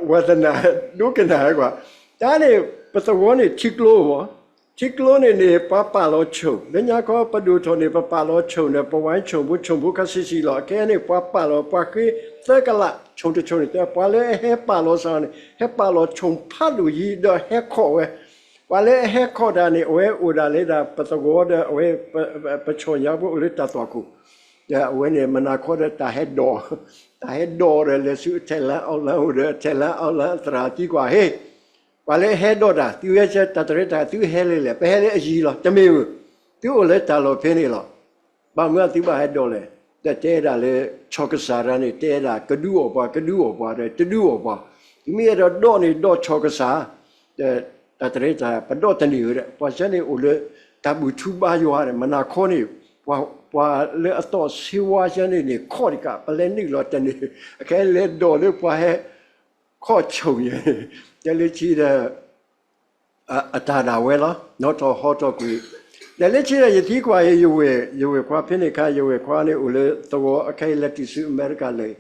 ဝါသနာ ဒိကနၣ်ကွၢ်, တၢ်န့ၣ် ပသဝီန့ၣ် ထံကျိမး, ထံကျိန့ၣ်န့ၣ် ပှၤပာ်လီၤဆိၣ်, လၢညါခီပဒိၣ်ထီၣ်န့ၣ် ပပာ်လီၤဆိၣ်န့ၣ် ပဝဲဆိၣ်ဖိဆိၣ်ဖိခါဆံးဆံးလီၤ. အခဲအံၤန့ၣ် ပှၤပာ်လီၤ ပှၤဃ့သၢကလး ဆိၣ်တဆိၣ်န့ၣ် ပှၤလၢအဟဲပာ်လီၤစ့ၢ်န့ၣ် ဟဲပာ်လီၤဆိၣ်ဖးဒိၣ်ယံၤဒီးဟဲခိးဝဲ ပှၤလၢအဟဲခိးတၢ်န့ၣ် အဝဲအိၣ်ဒၣ်လၢဒၣ်ပသဝီဒီး အဝဲ ပဆီၣ်ညါဖိအိၣ်လၢတၢ်သွၣ်ခိၣ်, ဒီးအဝဲန့ၣ် မနၤခီဒီးတၢ်ဟဲဒိး, တၢ်ဟဲဒိးဒီးလဲၤဆူအထဲလၢအီလၢအိၣ်ဒီး အထဲလၢအီလၢသရၣ်သံကွၢ် ဟ့ၣ်, ပှၤလၢအဟဲဒိးတၢ် သုဝဲဆဲတၢ်တရဲတၢ် သုဟဲလၢလဲၣ်, ပဟဲလၢအယံၤလီၤ, တမ့ၢ်ဧိၤ, သုအိၣ်လၢတၢ်လီၢ်ဖဲန့ၣ်လီၤ. ဘၣ်မနုၤသုဘၣ်ဟဲဒိးလဲၣ်, ဒီးတဲဒၣ်လၢ ဆီၣ်ကစၢ်တၢ်န့ၣ် တဲဒၣ်ကဒုးအီၣ်ပှၤ ကဒုးအီၣ်ပှၤဒီး တဒုးအီၣ်ပှၤ, သုမ့ၢ်အဲၣ်ဒိးဒိးန့ၣ် ဒိးဆီၣ်ကစၢ်, ဒီးတၢ်တရဲတၢ် ပဒိးတန့ၢ်ဧိၤဒီး ပှၤဆဲန့ၣ်အိၣ်လၢ တၢ်ဘူၣ်ထူဘါယွၤဒီး မနၤခီန့ၣ် ပှၤ ပှၤလၢအသီၣ်ဆ့ဝါယဲန့ၣ်န့ၣ် ခီၣ်တကး ပလဲၤနုာ်လီၤတန့ၢ်, အခဲလဲၤဒိးလၢပှၤဟဲ ခီၣ်ဆိၣ်ယဲ, တဲလၢခံဒီး အတၢ်ဒၣ်ဝဲလီၤ, နီၣ်ထီၣ်ဟီထီၣ်ကွံာ်, ဒီးလၢခံဒီးယသံကွၢ်အံၤ ယဝဲၢ်ခွါဖဲန့ၣ်ခါ ယဝဲၢ်ခွါန့ၣ်အိၣ်လၢသဝီ အခဲအံၤလဲၤတုၤဆူအမဲရကၤလၢာ်,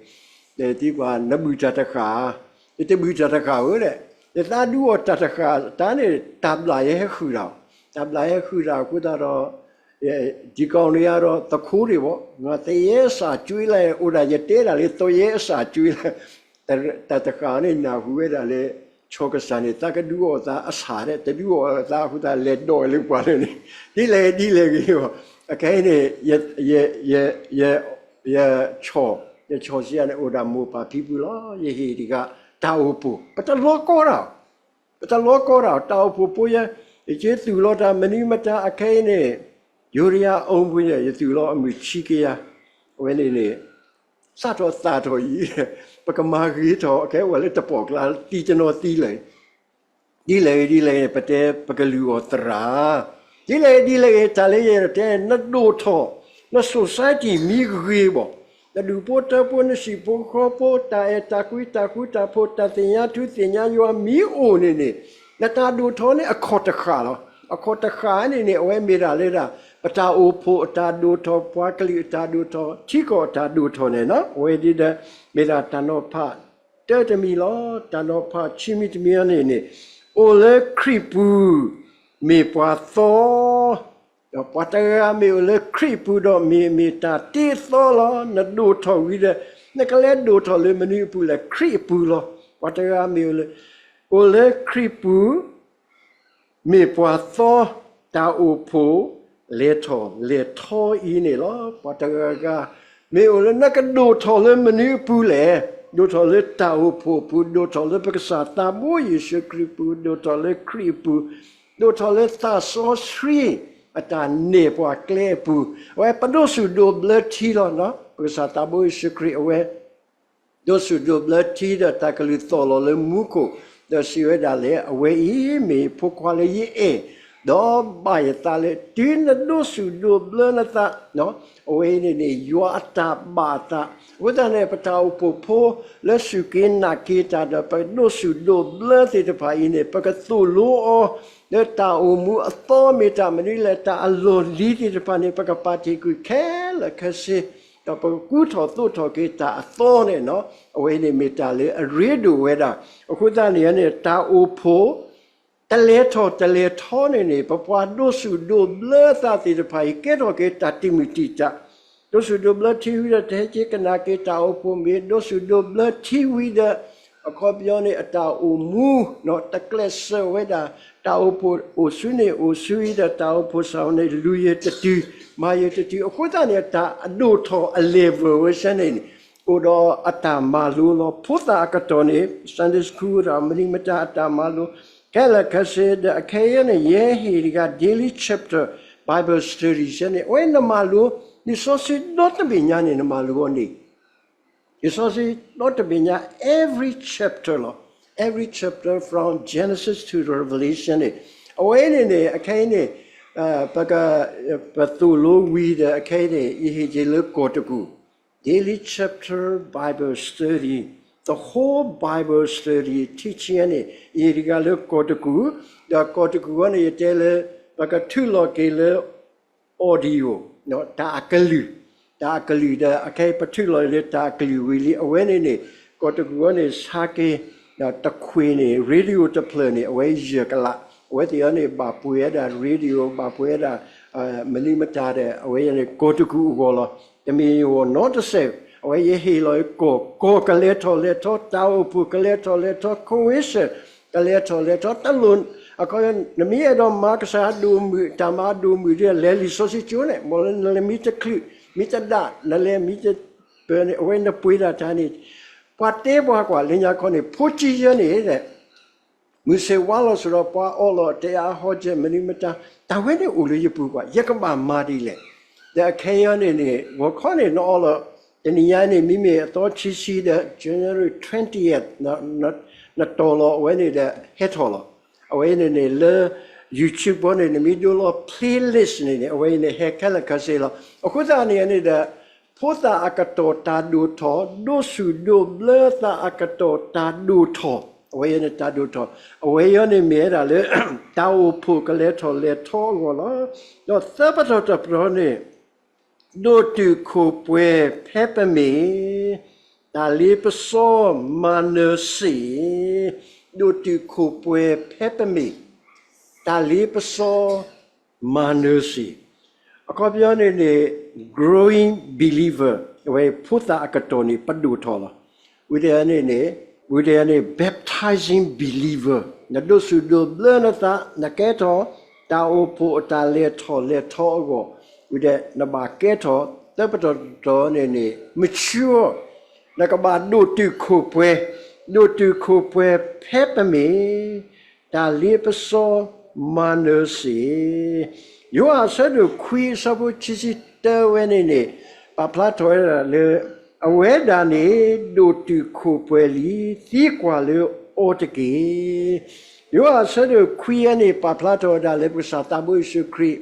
ဒီးယသံကွၢ် နဘုၣ်တၢ်တဃၣ်ဧါ, ယတဘုၣ်တၢ်တဃၣ်ဧၢဒီး, ယသးဒုးအီၣ်တၢ်တဃၣ် တၢ်န့ၣ် တၢ်ဘျၣ်ယဲဟဲဃုာ်တၢ်, တၢ်ဘျၣ်ယဲဟဲဃုာ်တၢ်အဃိသတးဒီး ဒီးကီၤန့ၣ်ဒီး သခိတ့ၢ်ဘၣ်, သယဲစၢ်ကွံလၢ အိၣ်ဒၣ်ယတဲဒၣ်လၢ သယဲစၢ်ကွံလၢ တၢ်တဃၣ်န့ၣ် နၢ်ဟူဝဲဒၣ်လၢ ဆိကစၢ်န့ၣ် သးကဒုးအီၣ်သးအဆၣ်ဒီး တဒုးအီၣ်သးအဃိသတး လဲၤဒိးလၢပှၤလၢန့ၣ်, ဒ်လဲၣ်ဒ်လဲၣ်ဂ့ၤဘၣ်, အခဲအံၤန့ၣ် ယ ယ ယ ယ ယဆီၣ် ယဆီၣ်ဆံးယၤန့ၣ် အိၣ်ဒၣ်မိၢ်ပၢ်ဖံဖုလီၤ. ယဟ့ၣ်တဂၤ တၢ်အိၣ်ဖှိၣ် ပတလီကီတၢ် ပတလီကီတၢ် တၢ်အိၣ်ဖှိၣ်ဖိယဲ, ယက့ၤသူၣ်လီၤတၢ်မနုၤမတၤအခဲအံၤန့ၣ်, ယိၤဒယၤအီပူၤန့ၣ် ယသူၣ်လီၤအမုၢ်ဆံကယၤ, အဝဲန့ၣ်န့ၣ် စးထီၣ်သၣ်ထီၣ်အံၤ, ပကမၤဂ့ၤထီၣ် အခဲအံၤလၢတပီၢ်ကျါ သံတနီၤသံလၢာ် ဒ်လဲၣ်ဂ့ၤဒ်လဲၣ်ဂ့ၤ ပတဲပကလုၢ်အီၤသရၣ်, ဒ်လဲၣ်ဂ့ၤဒ်လဲၣ်ဂ့ၤ တၢ်လၢယအဲၣ်ဒိးတဲ နဒိၣ်ထီၣ် န society မ့ၢ်ဂ့ၤဘၣ်, နဒူၣ်ဖိထၢဖိ နဆံးဖိဃီဖိ တၢ်အဲၣ်တၢ်ကွံ တၢ်ဃူတၢ်ဖိး တၢ်သ့ၣ်ညါထူသ့ၣ်ညါယွၤမ့ၢ်အိၣ်န့ၣ်န့ၣ်, နတၢ်ဒိၣ်ထီၣ်န့ၣ် အခီၣ်တဃၣ်လီၤ. အခီၣ်တဃၣ်န့ၣ်န့ၣ် အဝဲမ့ၢ်ဒၣ်လၢဒၣ် ပတၢ်အိၣ်ဖှိၣ်အတၢ်ဒိၣ်ထီၣ် ပှၤကလုာ်အတၢ်ဒိၣ်ထီၣ် ထံကီၢ်အတၢ်ဒိၣ်ထီၣ်န့ၣ်လီၤ. အဝဲဒ်ဒီး မ့ၢ်ဒၣ်တၢ်နီၤဖး တၢတမံၤလီၤ. တၢ်နီၤဖးခံမံၤတမံၤန့ၣ်န့ၣ်, အိၣ်လၢခရံာ်ပူၤ မ့ၢ်ပှၤသီ, ဒီးပှၤတဂၤမ့ၢ်အိၣ်လၢခရံာ်ပူၤဒီး မ့ၢ်မ့ၢ်တၢ်တ့အသီလီၤ. နဒိၣ်ထီၣ်ဝံၤဒီး နကလဲၤဒိၣ်ထီၣ်လၢမနုၤအပူၤလဲၣ်, ခရံာ်အပူၤလီၤ. ပှၤတဂၤမ့ၢ်အိၣ်လၢ အိၣ်လၢခရံာ်ပူၤ မ့ၢ်ပှၤသီ, တၢ်အိၣ်ဖှိၣ် လဲၤထီၣ်လဲၤထီအံၤန့ၣ်လီၤ. ပှၤတဂၤဂၤ မ့ၢ်အိၣ်လၢနကဒိၣ်ထီၣ်လၢမနုၤအပူၤလဲၣ်, ဒိၣ်ထီၣ်လၢတၢ်အိၣ်ဖှိၣ်အပူၤ, ဒိၣ်ထီၣ်လၢပကစၢ်သးဘိယ့ၣ်ၡူးခရံာ်ပူၤ, ဒိၣ်ထီၣ်လၢခရံာ်အပူၤ, ဒိၣ်ထီၣ်လၢသးစီဆှံ အတၢ်နဲၣ်ပှၤကျဲအပူၤ, အဝဲပဒိးဆူၣ်ဒိးဘျၢထံလီၤ. ပကစၢ်သးဘိယ့ၣ်ၡူးခရံာ်အဝဲ ဒိးဆူၣ်ဒိးဘျၢထံဒီးတၢ်ကလုၢ်သီၣ်လီၤလၢမူခိၣ်, ဒီးစံးဝဲဒၣ်လၢ အဝဲအံၤမ့ၢ်ဖိခွါလၢယအဲၣ်, ဒီးဘၣ်ယသးလၢ တုၤနဒိးဆူၣ်ဒိးဘျၢနသး, အဝဲအံၤန့ၣ်န့ၣ် ယွၤအတၢ်ဘၣ်အသး, အဃိသတးန့ၣ် ပတၢ်အိၣ်ဖှိၣ်ဖိလၢစူၢ်က့ၤနာ်က့ၤတၢ်ဒီး ပဒိးဆူၣ်ဒိးဘျၢသ့ၣ်တဖၣ်အံၤန့ၣ် ပကသိၣ်လိအီၤ လၢတၢ်အိၣ်မူအသီမ့ၢ်တၢ်မနုၤလဲၣ်, တၢ်အလီၢ်လံၤသ့ၣ်တဖၣ်န့ၣ် ပကပာ်တ့ၢ်ကွံာ်ခဲလၢာ်ခဲဆ့ ဒီးပကကူထီၣ်သိးထီၣ်က့ၤတၢ်အသီန့ၣ်လီၤ. အဝဲန့ၣ်မ့ၢ်တၢ်လၢအရ့ဒိၣ်ဝဲဒၣ်. အဃိသတးန့ၣ်န့ၣ် တၢ်အိၣ်ဖှိၣ် တလဲၤထီၣ်တလဲၤထီန့ၣ်န့ၣ် ပပှၤဒိးဆူၣ်ဒိးဘျၢသးသ့ၣ်တဖၣ်အံၤ ကဲထီၣ်က့ၤတၢ်တမုာ်တံာ်တာ်, ဒိးဆူၣ်ဒိးဘျၢထံဝံၤဒီး တဟဲက့ၤကနၣ်က့ၤတၢ်အိၣ်ဖှိၣ်မ့ၢ် ဒိးဆူၣ်ဒိးဘျၢထံဝံၤဒီး အခီပညီန့ၣ် အတၢ်အိၣ်မူ တကျဲးစၢးဝဲဒၣ် တၢ်အိၣ်ဖှိၣ်အိၣ်ဆူန့ၣ်အိၣ်ဆူအံၤဒီး တၢ်အိၣ်ဖှိၣ်စ့ၢ်န့ၣ် လူၤယတတုၤ မၤယတတုၤ အဃိသတးန့ၣ် တၢ်အဒိၣ်ထီၣ်အ level ဝဲဆဲန့ၣ်န့ၣ် အိၣ်ဒီးအတၢ်မၤလိလီၤ. ဖိသၣ်အကတီၢ်န့ၣ် Sunday school ဒီးမနုၤမတၤအတၢ်မၤလိ ခဲလၢာ်ခဲဆ့ဒီး အခဲအံၤန့ၣ် ယဟ့ၣ်တဂၤ daily chapter Bible study ဆဲန့ၣ် အဝဲနမၤလိ လံာ်စီဆှံဒီတဘ့ၣ်ညါန့ၣ် နမၤလိအီၤန့ၣ် လံာ်စီဆှံဒီတဘ့ၣ်ညါ every chapter လီၤ. Every chapter from Genesis to Revelation န့ၣ် အဝဲန့ၣ်န့ၣ် အခဲအံၤန့ၣ် ပက ပသိၣ်လိဝံၤဒီး အခဲအံၤန့ၣ် ယဟ့ၣ်က့ၤလၢကီၢ်တကူၣ် daily chapter Bible study, the whole Bible study teaching န့ၣ် ယဟ့ၣ်တဂၤလၢကီၢ်တကူၣ်, ဒီးကီၢ်တကူၣ်အံၤန့ၣ် ယတဲလၢ ပကထုးလီၤက့ၤလၢ audio တၢ်အကလုၢ်, တၢ်အကလုၢ်ဒီး အခဲအံၤပထုးလီၤလၢတၢ်အကလုၢ်ဝံၤလံ အဝဲန့ၣ်န့ၣ် ကီၢ်တကူၣ်အံၤန့ၣ် ဆါက့ၤ တခွ့န့ၣ် radio တဖျၢၣ်န့ၣ် အဝဲယဲၢ်ကလး, အဝဲသ့ၣ်အံၤန့ၣ် ဘၣ်ပှ့ၤဝဲဒၣ် radio ဘၣ်ပှ့ၤဝဲဒၣ် မနုၤမတၤဒီး အဝဲန့ၣ် ကီၢ်တကူၣ်အဂီၢ်လီၤ. တမ့ၢ်အဂီၢ်နီတစဲး, အဝဲယဟ့ၣ်လီၤကီၢ် ကီၢ်ကလဲၤထီၣ်လဲၤထီ, တၢ်အိၣ်ဖှိၣ်ကလဲၤထီၣ်လဲၤထီ, ခဝ့ၡၢၣ် ကလဲၤထီၣ်လဲၤထီ, တလိၣ် အခီ နမ့ၢ်အဲၣ်ဒိးမၤကစၢ်အဒိၣ်မုၢ် တၢ်မၤအဒိၣ်မုၢ်ဒီး လဲၤလံာ်စီဆှံကၠိန့ၣ် မ့ၢ်လၢနမ့ၢ်တချုး မ့ၢ်တဒၣ် နလဲၤမ့ၢ်တပၢၤန့ၣ် အဝဲနပှ့ၤဒၣ်တၢ်န့ၣ် ပှၤတဲပှၤကွၢ်လၢညါခီန့ၣ် ဖိကံယဲန့ၣ် မုၢ်ဆ့ၣ်ဝါလီၤစိၤဒီး ပှၤအီလီၤတဲအါဟီကဲ မနုၤမတၤ တၢ်ဝဲန့ၣ်အိၣ်လၢယပူၤကွၢ် ယကဘၣ်မၤဒ်လဲၣ်. ဒီးအခဲအံၤန့ၣ်န့ၣ် ဂီၤခီန့ၣ် နအီလီၤ တနံၤညါန့ၣ် မ့မ့ၢ်အသီခံဆံဒီး January twentieth နတီၢ်လီၤအဝဲန့ၣ်ဒီး ဟဲထီၣ်လီၤ. အဝဲန့ၣ်န့ၣ်လၢ YouTube န့ၣ် နမ့ၢ်ဒိလီၤ playlist န့ၣ်န့ၣ် အဝဲအံၤန့ၣ် ဟဲခဲလၢာ်ခဲဆ့လီၤ. အဃိသတးန့ၣ်န့ၣ်ဒီး ဖိသၣ်အကတီၢ်တၢ်ဒိၣ်ထီၣ်, ဒိးဆူၣ်ဒိးဘျၢသးအကတီၢ်တၢ်ဒိၣ်ထီၣ်, အဝဲအံၤန့ၣ်တၢ်ဒိၣ်ထီၣ်, အဝဲအံၤန့ၣ်မ့ၢ်ဝဲဒၣ်လၢ တၢ်အိၣ်ဖှိၣ်ကလဲၤထီၣ်လဲၤထီအဂီၢ်လီၤ. ဒီးသၢပတီၢ်တပတီၢ်န့ၣ် ဒိၣ်တုာ်ခိၣ်ပှဲၤဖဲပမ့ၢ်, တၢ်လ့ပစီမၤနၢၤစ့ၢ်, ဒိၣ်တုာ်ခိၣ်ပှဲၤဖဲပမ့ၢ်, တၢ်လ့ပစီမၤနၢၤစ့ၢ်. အခီပညီန့ၣ်န့ၣ် growing believer အဝဲဖိသၣ်အကတီၢ်န့ၣ် ပဒိၣ်ထီၣ်လီၤ. ဝံၤဒီးန့ၣ်န့ၣ်, ဝံၤဒီးန့ၣ် baptizing believer နဒိးဆူၣ်ဒိးဘျၢနသး နကဲထီၣ် တၢ်အိၣ်ဖှိၣ်အတၢ်လဲၤထီၣ်လဲၤထီအဂီၢ်, ဝံၤဒီး နဘၣ်ကဲထီၣ် သၢပတီၢ်တပတီၢ်န့ၣ်န့ၣ် mature, နကဘၣ်ဒိၣ်တုာ်ခိၣ်ပှဲၤ, ဒိၣ်တုာ်ခိၣ်ပှဲၤဖဲပမ့ၢ်, တၢ်လ့ပစီမၤနၢၤစ့ၢ်. ယိၤဟၣ်အဆၢဒိၣ်ခွံအဆၢဖိခံဆံတၢဝဲန့ၣ်န့ၣ် ပာ်ဖျါထီၣ်ဝဲဒၣ်လၢ အဝဲဒၣ်န့ၣ် ဒိၣ်တုာ်ခိၣ်ပှဲၤလံ, သံကွၢ်လၢအီၤတက့ၢ်. ယိၤဟၣ်အဆၢဒိၣ်ခွံအံၤန့ၣ် ပာ်ဖျါထီၣ်ဝဲဒၣ်လၢပကစၢ်သးဘိယ့ၣ်ၡူးခရံာ်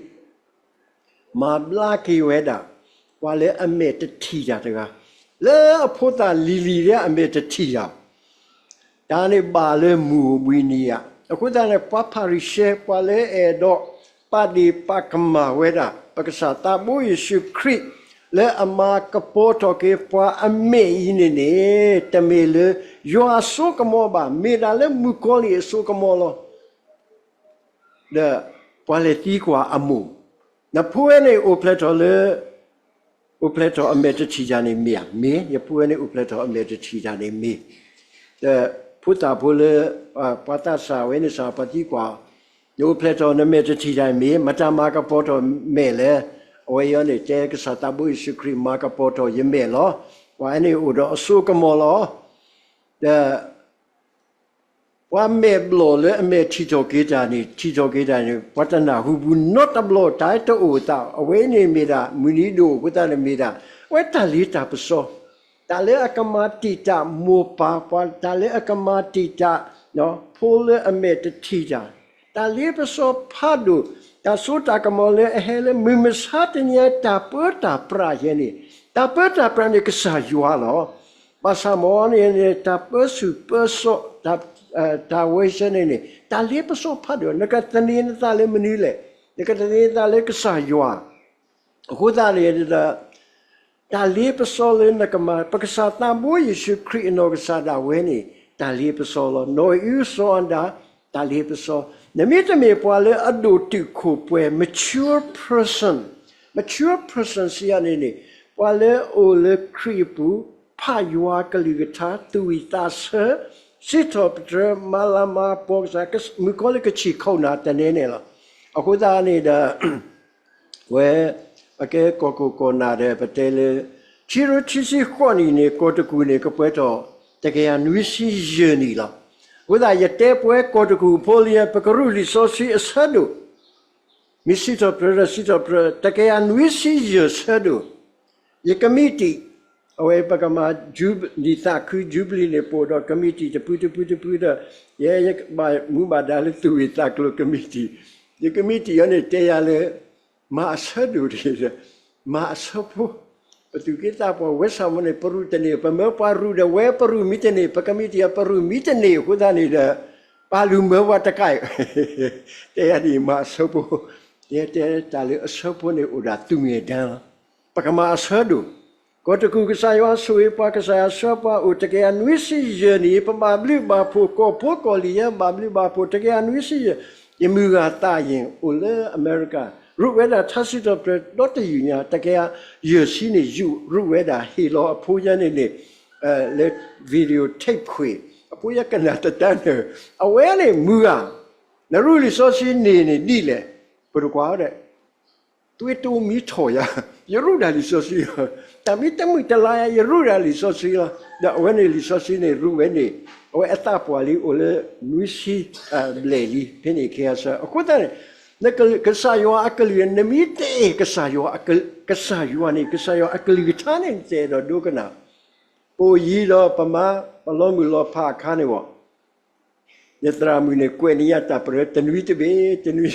မၤဘျါက့ၤဝဲဒၣ် ပှၤလၢအမဲာ်တထံၣ်တၢ်တဂၤ, လၢအဖိသၣ်လံၤလံၤလၢအမဲာ်တထံၣ်တၢ် တၢ်န့ၣ်ဘၣ်လၢမုၢ်အိၣ်ဘှံးနံၤဧါ. အဃိသတးန့ၣ် ပှၤဖၤရံၤၡဲ ပှၤလၢအအဲၣ်ဒိးပာ်ဒ့ၣ်ပာ်ကမၣ်ဝဲဒၣ် ပကစၢ်သးဘိယ့ၣ်ၡူးခရံာ် လၢအမၤကပီၤထီၣ်က့ၤပှၤအမဲာ်အံၤန့ၣ်န့ၣ် တမ့ၢ်လၢယွၤအစိကမီၤဘၣ်, မ့ၢ်ဒၣ်လၢမုၣ်ကီၤလံၢ်အစိကမီၤလီၤ. ဒီးပှၤလဲၤသံကွၢ်အမိၢ်, နဖိဝဲန့ၣ်အိၣ်ဖျဲၣ်ထီၣ်လၢ အိၣ်ဖျဲၣ်ထီၣ်အမဲာ်တထံၣ်တၢ်န့ၣ်မ့ၢ်ဧါ. မ့ၢ်, ယဖိဝဲန့ၣ်အိၣ်ဖျဲၣ်ထီၣ်အမဲာ်တထံၣ်တၢ်န့ၣ်မ့ၢ်. ဒီးဖိသၣ်ဖိလၢ ပှၤသးစၢ်ဝဲန့ၣ်စ့ၢ် ပှၤသံကွၢ်, နအိၣ်ဖျဲၣ်ထီၣ်နမဲာ်တထံၣ်တၢ်မ့ၢ်, မတၤမၤကပီၤထီၣ်မဲာ်လဲၣ်. အဝဲအံၤန့ၣ် တဲကစၢ်သးဘိယ့ၣ်ၡူးခရံာ်မၤကပီၤထီၣ်ယမဲာ်လီၤ. ပှၤန့ၣ်အိၣ်ဒီးအစိကမီၤလီၤ. ဒီး ပှၤမဲာ်ဘျီၣ်လၢအမဲာ်ထံၣ်ထီၣ်က့ၤတၢ်န့ၣ် ထံၣ်ထီၣ်က့ၤတၢ်န့ၣ် ပှၤတနၢ်ဟူဘူးနီတဘျီ တၢ်တအိၣ်သး အဝဲန့ၣ်မ့ၢ်ဒၣ် မုၢ်နံၤဒိၣ်အဃိသတးန့ၣ်မ့ၢ်ဒၣ် အဝဲတၢ်လ့တၢ်ပစီ, တၢ်လၢအကမၤတံာ်တာ်မိၢ်ပၢ်, ပှၤတၢ်လၢအကမၤတံာ်တာ် ဖိလၢအမဲာ်တထံၣ်တၢ်, တၢ်လ့ပစီဖးဒိၣ်, တၢ်စိတၢ်ကမီၤလၢအဟဲလၢမုၢ်မဆါတနံၤအံၤ တၢ်ပၢတၢ်ပြးယဲန့ၣ်, တၢ်ပၢတၢ်ပြးန့ၣ်ကစၢ်ယွၤလီၤ. ဘၣ်ဆၣ်မ်န့ၣ်န့ၣ် တၢ်ပၢဆူၣ်ပၢစိး, တၢ်ဝဲဆဲန့ၣ်န့ၣ် တၢ်လ့ပစီဖးဒိၣ်, နကသန့ၤနသးလၢမနုၤလဲၣ်, နကသန့ၤနသးလၢကစၢ်ယွၤ. အဃိသတးန့ၣ်ဒီး တၢ်လ့ပစီလၢနကမၤ ပကစၢ်သးဘိယ့ၣ်ၡူးခရံာ်အနီၢ်ကစၢ်ဒၣ်ဝဲန့ၣ် တၢ်လ့ပစီလီၤ. နီၢ်အံၣ်စီၤအၤဒၣ် တၢ်လ့ပစီ, နမ့တမ့ၢ်ပှၤလၢအဒိၣ်တုာ်ခိၣ်ပှဲၤ mature person, mature person စံးယၤန့ၣ်န့ၣ် ပှၤလၢအအိၣ်လၢခရံာ်အပူၤ, ဖးယွၤကလုၢ်ကထါ, သူၣ်ဝံၣ်သးဆၢ, စံးထီၣ်ပတြၢၤ, မၤလၤမၤကပီၤကစၢ်, မုၣ်ကီၤလံၢ်ကဆံၣ်ခိၣ်နၢ်တနဲန့ၣ်လီၤ. အဃိသတးန့ၣ်ဒီး ဝဲ ပကဲကီၢ်ခိၣ်ကီၢ်နၢ်ဒီး ပတဲလၢ ခံကထိခံဆံဃိးနံၣ်န့ၣ် ကီၢ်တကူၣ်န့ၣ် ကပှဲၤထီၣ် တကယၤနွံဆံယဲၢ်နံၣ်လီၤ. အဃိသတး ယတဲပဝဲကီၢ်တကူၣ်ဖိလံ ပကရူၢ်လံာ်စီဆှံအဆၢဒိၣ်, မ့ၢ်စံးထီၣ်ပတြၢၤဒီး စံးထီၣ်ပတြၢၤ တကယၤနွံဆံယဲၢ်ဆၢဒိၣ်, ယကမံးတံာ်, အဝဲပကမၤ နံၣ်သးခု Jubilee န့ၣ် ပအိၣ်ဒီးကမံးတံာ်တဖုတဖုတဖုဒီး ယဲယဘၣ်မူဘၣ်ဒါလၢသူၣ်ဝံၣ်သးကျိၤကမံးတံာ်, ယကမံးတံာ်အံၤန့ၣ် တဲယၤလၢ မၤအဆၢဒိၣ်တဂ့ၤ, မၤအဆၢဖိ, ပသူၣ်က့သးပှၢ်ဝဲဆၣ်မိၤန့ၣ် ပရူၢ်တန့ၢ်, ပမၢပှၤရူၢ်ဒီး ဝဲပရူၢ်မံတန့ၢ်, ပကမံးတံာ်အပရူၢ်မံတန့ၢ်အဃိသတးန့ၣ်ဒီး ပာ်လုၢ်မၢပှၤတကးအံၤ, တဲယၤဒ်အံၤ မၤအဆၢဖိ, တဲတဲတၢ်လၢအဆၢဖိန့ၣ်အိၣ်ဒၣ်သူငဲၤဒၢလီၤ. ပကမၤအဆၢဒိၣ်, ကီၢ်တကူၣ်ကစၢ်ယွၤဆိၣ်ဂ့ၤပှၤ ကစၢ်ယွၤဆှၢပှၤအိၣ်တကယၤနွံဆံယဲၢ်နံၣ်, ပဘၣ်ဘျုးဘၣ်ဖှိၣ် ကီၢ်ဖိကီၢ်လံၤယဲ ဘၣ်ဘျုးဘၣ်ဖှိၣ်တကယၤနွံဆံယဲၢ်, ယမုၢ်ဂၤသးယံာ်အိၣ်လၢအမဲရကၤ, ရူးဝဲဒၣ်ထါစံးထီၣ်ပတြၢၤဒီတယုၢ်ညါ တကယၤယဲၢ်ဆံန့ၣ် ယူးရူးဝဲဒၣ်ဟ့ၣ်လီၤအဖိယဲန့ၣ်န့ၣ်, လၢ video tape ခွံ, အဖိယဲကနၣ်တတၢ်န့ၣ်, အဝဲန့ၣ်မုၢ်ဂၤ, နရူၢ်လံာ်စီဆှံန့ၣ်န့ၣ်ဒ်လဲၣ်, ပတကွၢ်ဒီး သွေးတိုးမီးထွာ်ယၤ, ယရူၢ်ဒၣ်လံာ်စီဆှံလီၤ. တၢ်မ့ၢ်တမုာ်တလၤယၤ ယရူၢ်ဒၣ်လံာ်စီဆှံလီၤ. ဒီးအဝဲန့ၣ်လံာ်စီဆှံန့ၣ် ရူၢ်ဝဲန့ၣ်, အဝဲအသးပှၢ်လံအိၣ်လၢနွံဆံဘျဲၣ်လံ ဖဲန့ၣ်ခဲအံၤဆၢ. အဃိသတးန့ၣ် ကစၢ်ယွၤအကလုၢ် နမ့ၢ်တအဲၣ်ကစၢ်ယွၤ, ကစၢ်ယွၤန့ၣ် ကစၢ်ယွၤအကလုၢ်ကထါန့ၣ် နတအဲၣ်ဒိးဒိကနၣ်, ပအိၣ်ယံၤဒီးပမၤ ပလီၤမုၢ်လီၤဖးအခါန့ၣ်ဘၣ် နသရၣ်မုၣ်န့ၣ် ကွဲးန့ၢ်ယၤတၢ်ပရၢတနွံတဘ့ၣ်, တနွံ,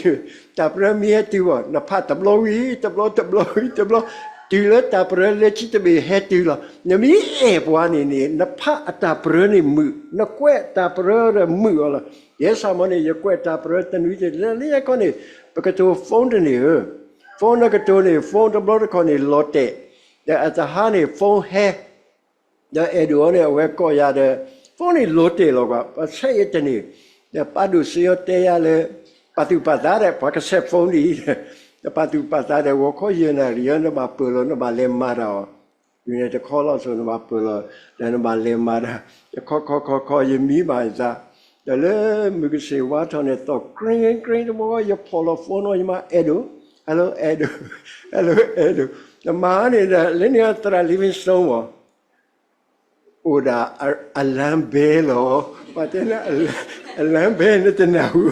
တၢ်ပရၢမ့ၢ်ဟဲတုၤဘၣ်, နဖးတဘျီဝံၤတဘျီ, တဘျီဝံၤတဘျီ, တုၤလၢတၢ်ပရၢလၢခံတဘ့ၣ် ဟဲတုၤလီၤ. နမ့ၢ်အဲၣ်ပှၤန့ၣ်န့ၣ် နဖးအတၢ်ပရၢန့ၣ်မုာ်, နကွဲးတၢ်ပရၢဒီးမုာ်အီၤလီၤ. ယဲစ့ၢ်မ့ၢ်န့ၣ် ယကွဲးတၢ်ပရၢတနွံတဘ့ၣ်, လၢညါခီန့ၣ် ပကတိၤ phone တန့ၢ်ဧၢ, phone နကတိၤန့ၣ် phone တဘျီတခီၣ်န့ၣ် လီၤတဲာ်, ဒီးအတဟါန့ၣ် phone ဟဲ ဒီးအဲၣ်ဒိးအီၤန့ၣ် အဝဲကိးယၤဒီး phone န့ၣ်လီၤတဲာ်လီၤကွၢ်, ပဆဲးအံၤတန့ၢ်, ဒီးပၢ်ဒိၣ်စ့အီၤတဲယၤလၢ ပာ်သူၣ်ပာ်သးဒီး ပှၤကဆဲး phone ဒ်အံၤ, ဒီးပာ်သူၣ်ပာ်သးဒီး ဂီၤခီယဲၢ်နၣ်ရံၣ် နဘၣ်ပၢၢ်လီၤ နဘၣ်လဲၤမၤတၢ်အီၤ, ဒ်န့ၣ်တခီလီၤစိၤ နဘၣ်ပၢၢ်လီၤ ဒီးနဘၣ်လဲၤမၤတၢ်, ယခီခီခီခီ ယမံဘၣ်ယသး, ဒီးလၢမုၢ်ကဆ့ၣ်ဝါထီၣ်န့ၣ် သီၣ် ကြ့ကြ့တဘျီ ယဖီၣ်လီၤ phone နီၤ ယမါ အဲၣ်ဒိး, hello အဲၣ်ဒိး, hello အဲၣ်ဒိး, နမၤန့ၣ်ဒီး လၢန့ၣ်သရၣ် Livingstone မ့ၢ် အိၣ်ဒၣ် alarm bell လီၤ. ပှၤတဲန့ၣ် alarm bell န့ၣ်တနၢ်ဟူ,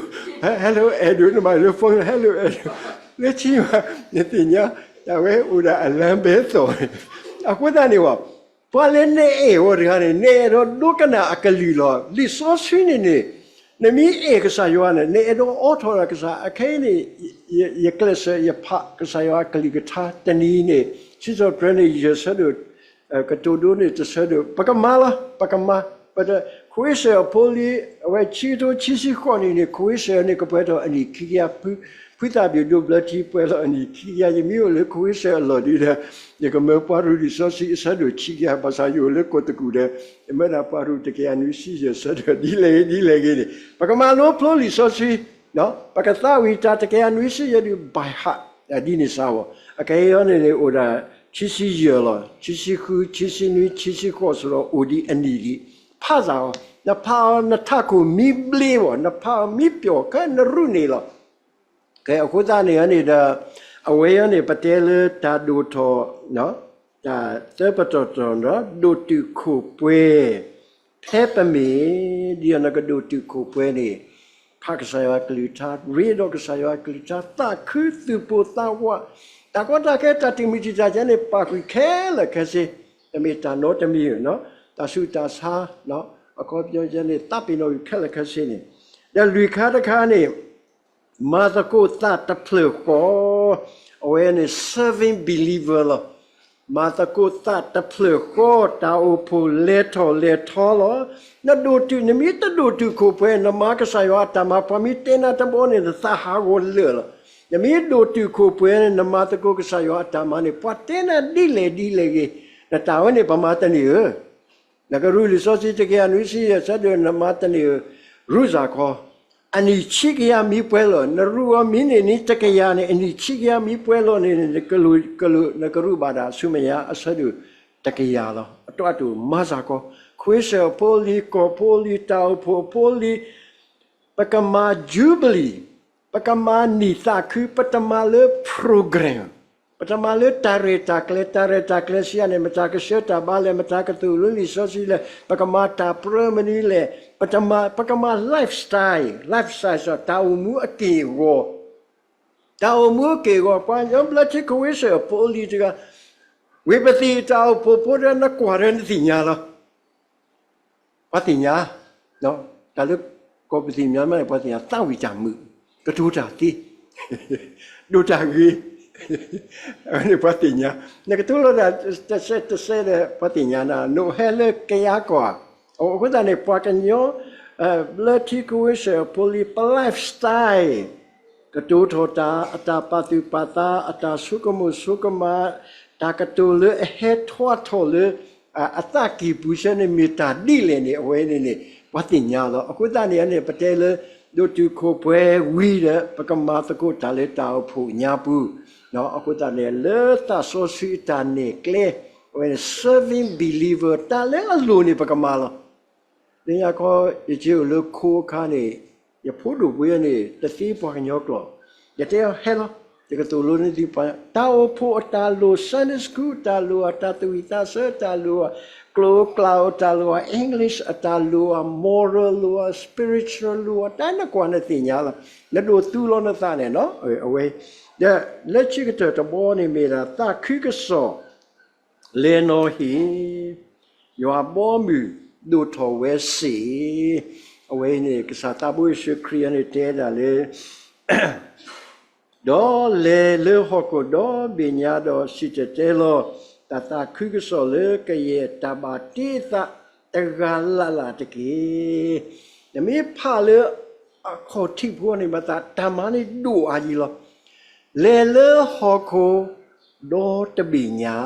hello အဲၣ်ဒိး နဘၣ်လၢ phone hello အဲၣ်ဒိး, လၢခံမး နသ့ၣ်ညါ တၢ်ဝဲအိၣ်ဒၣ် alarm bell သီၣ်န့ၣ်, အဃိသတးန့ၣ်ဝဲ ပှၤလၢနအဲၣ်အီၤတဂၤန့ၣ် နအဲၣ်ဒိးဒိကနၣ်အကလုၢ်လီၤ. လံာ်စီဆှံန့ၣ်န့ၣ် နမ့ၢ်အဲၣ်ကစၢ်ယွၤန့ၣ် နအဲၣ်ဒိးအိးထီၣ်ဒီးကစၢ်, အခဲအံၤန့ၣ် ယကျဲးစၢး ယဖးကစၢ်ယွၤအကလုၢ်ကထါတနံၤန့ၣ် စံးထီၣ်ပတြၢၤန့ၣ် ယဲၢ်ဆၢဒိၣ်, ကတိၤဒိန့ၣ် တဆၢဒိၣ်, ပကမၤလီၤ ပကမၤ, ပတ, ခိအ့စၢၣ်အဖိလံၤ အဝဲဆံကထိခံဆံဃိးနံၣ်န့ၣ် ခိအ့စၢၣ်န့ၣ် ကပှဲၤထီၣ်အနံၣ်ခံကယၤ, ဖုသၣ်ဘံၣ်ဒိဘျၢထံပှဲၤလီၤအနံၣ်ခံကယၤ, ယမ့ၢ်အိၣ်လၢခိအ့စၢၣ်အလီၢ်ဒ်ဒီး ယကမၢပှၤရူၢ်လံာ်စီဆှံအဆၢဒိၣ်ခံကယၤ, ဘၣ်ဆၣ်ယအိၣ်လၢကီၢ်တကူၣ်ဒီး ယမၢဒၣ်ပှၤရူၢ်တကယၤနွံဆံယဲၢ်ဆၢဒိၣ် ဒ်လဲၣ်ဂ့ၤဒ်လဲၣ်ဂ့ၤန့ၣ် ပကမၤလိဖျိလံာ်စီဆှံ, ပကသးဝံၣ်တၢ်တကယၤနွံဆံယဲၢ်ဒုး by heart ဒ်န့ၣ်စ့ၢ်ကီး, အကဲအံၤန့ၣ်န့ၣ် အိၣ်ဒၣ် ခံဆံယဲၢ်လီၤ, ခံဆံဃု, ခံဆံနွံ, ခံဆံဃိး စ့ၢ်ကီး အိၣ်ဒံးအနံၣ်ဒံး, ဖးစ့ၢ်ကီး, နဖးအီၤနထးခိၣ်မံဘျ့ဘၣ်, နဖးအီၤမံပျီၢ် ခဲနရူၢ်န့ၣ်လီၤ. ကဲ အဃိသတးန့ၣ်န့ၣ်ဒီး အဝဲအံၤန့ၣ် ပတဲလၢတၢ်ဒိၣ်ထီၣ်, တၢ်သၢပတီၢ်တတီၢ်ဒီး ဒိၣ်တုာ်ခိၣ်ပှဲၤ, ဖဲပမ့ၢ် ဒ်သိးနကဒိၣ်တုာ်ခိၣ်ပှဲၤန့ၣ် ဖးကစၢ်ယွၤအကလုၢ်ကထါ, ရ့ဒီးကစၢ်ယွၤအကလုၢ်ကထါ, သးခုသူၣ်ပိၢ်သးဝး, တၢ်ကီတၢ်ခဲ တၢ်တမံၤတံၢ်တၢ်ကဲန့ၣ် ပာ်ကွံာ်ခဲလၢာ်ခဲဆ့, တမ့ၢ်တၢ်နီတမံၤဧိၤ, တၢ်ဆူးတၢ်ဆါ, အခီပညီန့ၣ် သးပ့ၤနီၣ်ကွံာ်ခဲလၢာ်ခဲဆ့န့ၣ်, ဒီးလွံၢ်ခါတခါန့ၣ် မၤသကိးသးတဖျၢၣ်ဃီ, အဝဲန့ၣ် serving believer လီၤ. မၤသကိးသးတဖျၢၣ်ဃီ, တၢ်အိၣ်ဖှိၣ်လဲၤထီၣ်လဲၤထီလီၤ. နဒိၣ်တုာ်, နမ့ၢ်တဒိၣ်တုာ်ခိၣ်ပှဲၤ နမၤကစၢ်ယွၤအတၢ်မၤ ပှၤမ့ၢ်တဲနၤတဘျီန့ၣ် နသးဟးဂီၤလၢာ်လီၤ. နမ့ၢ်ဒိၣ်တုာ်ခိၣ်ပှဲၤန့ၣ် နမၤသကိးကစၢ်ယွၤအတၢ်မၤန့ၣ် ပှၤတဲနၤဒ်လဲၣ်ဒ်လဲၣ်ဂ့ၤ, နတၢ်ဝဲန့ၣ် ပမၤတန့ၢ်ဧၢ နကရူၢ်လံာ်စီဆှံတကယၤနွံဆံယဲၢ်ဆၢဒိၣ် နမၤတန့ၢ်ဧၢ, ရူၢ်စ့ၢ်ကီး, အနံၣ်ဆံကယၤမံပှဲၤလီၤ. နရူၢ်အီၤမံန့ၢ်နံၣ်တကယၤန့ၣ် အနံၣ်ဆံကယၤမံပှဲၤလီၤန့ၣ် နကရူၢ်, နကရူၢ်ဘၣ်ဒၣ်ဆူမဲာ်ညါအဆၢဒိၣ်တကယၤလီၤ. အတီၢ်အတိၢ်မၤစ့ၢ်ကီး, ခွ့စၢၣ်အဖိအလံၤ, ကီၢ်ဖိအလံၤ, တၢ်အိၣ်ဖှိၣ်အဖိအလံၤ, ပကမၤ jubilee, ပကမၤနံၣ်သးခု, ပတမၤလၢ program, ပတမၤလၢတၢ်ရဲၣ်တၢ်ကျဲၤ, တၢ်ရဲၣ်တၢ်ကျဲၤစံးယၤန့ၣ် မတၤကဆှၢတၢ်ဘါလဲၣ်, မတၤကသိၣ်လိလံာ်စီဆှံလဲၣ်, ပကမၤတၢ်ပြၢမနုၤလဲၣ်, ပတမၤ, ပကမၤ lifestyle, lifestyle စ့ၢ် တၢ်အိၣ်မူအက့ၢ်အဂီၤ, တၢ်အိၣ်မူအက့ၢ်အဂီၤ, ပှၤကညီဘျၢထံ ခွ့စၢၣ်အဖိအလံၤတဂၤ, ဝံၤပသံၣ်တၢ်အိၣ်ဖှိၣ်ဖိဒီး နကွၢ်ဒီးနသ့ၣ်ညါလီၤ. ပှၤသ့ၣ်ညါ, တၢ်လၢကီၢ်ပသံၣ်မံၤမးန့ၣ် ပှၤသ့ၣ်ညါ သးဝံၣ်တၢ်မုာ်, ကတိၤတၢ်သ့, ဒိးတၢ်ဂ့ၤ, န့ၣ်ပှၤသ့ၣ်ညါ, နကတိၤလီၤတၢ်တစဲးတစဲးဒီး ပှၤသ့ၣ်ညါနၤ, နအိၣ်ဟဲလၢကယၤကီၢ်, အဃိသတးန့ၣ် ပှၤကညီ ဘျၢထံ ခွ့စၢၣ်အဖိအလံၤ ပ lifestyle, ကတိၤထီၣ်တၢ်, အတၢ်ပာ်သူၣ်ပာ်သး, အတၢ်ဆိကမိၣ်ဆိကမး, တၢ်ကတိၤလၢအဟဲထီၣ်ထီၣ်လၢ အသးကံၢ်ပူၤဆၢန့ၣ် မ့ၢ်တၢ်ဒ်လဲၣ်န့ၣ် အဝဲန့ၣ်န့ၣ် ပှၤသ့ၣ်ညါလီၤ. အဃိသတးန့ၣ်န့ၣ် ပတဲလၢ ဒိၣ်တုာ်ခိၣ်ပှဲၤဝံၤဒီး ပကမၤသကိးတၢ်လၢတၢ်အိၣ်ဖှိၣ်ညါပူၤ, အဃိသတးန့ၣ် လၢသးစီဆှံအတၢ်နဲၣ်ကျဲ, အဝဲန့ၣ် serving believer တၢ်လၢအလိၤန့ၣ် ပကမၤလီၤ. လၢညါခီ ယက့ၤအိၣ်လၢခိအခါန့ၣ် ယဖိဒိၣ်ပှ့ၤန့ၣ် တသ့ပှၤကညီကျိာ်, ယတဲအီၤဟဲလီၤ, ယကသိၣ်လိန့ၢ်သုပှၤ, တၢ်အိၣ်ဖှိၣ်အတၢ်လိၤ Sunday school တၢ်လိၤ, တၢ်သးဝံၣ်သးဆၢ တၢ်လိၤဧါ, ကျိၤကျါအတၢ်လိၤဧါ, English အတၢ်လိၤဧါ, moral လိၤဧါ, spiritual လိၤဧါ, တၢ်နကွၢ်နသ့ၣ်ညါလီၤ. နဒိးသူလီၤနသးန့ၣ်နီၤ, အဝဲ, ဒီးလၢခံကတၢၢ်တဘီန့ၣ်မ့ၢ်ဒၣ် သးခုကစီၣ် လဲၤနီၤဟ့ၣ်, ယွၤဘီမုၢ်ဒိၣ်ထီၣ်ဝဲစ့ၢ်, အဝဲအံၤန့ၣ် ကစၢ်သးဘိယ့ၣ်ၡူးခရံာ်အံၤန့ၣ်တဲဒၣ်လၢ ဒီးလဲၤလၢဟီၣ်ခိၣ်ဒီဘ့ၣ်ညါ ဒီးစံၣ်တဲၤတဲလီၤ တၢ်သးခုကစီၣ်လၢကယဲၢ်တၢ်ဘၣ်တ့အသးတဂၤလၢ်လၢ်တက့ၢ်. နမ့ၢ်ဖးလၢအခီၣ်ထံးဖိန့ၣ် မၤသးတၢ်မၤန့ၣ်ဒိၣ်အါယံၤလီၤ. လဲၤလၢဟီၣ်ခိၣ်ဒီတဘ့ၣ်ညါ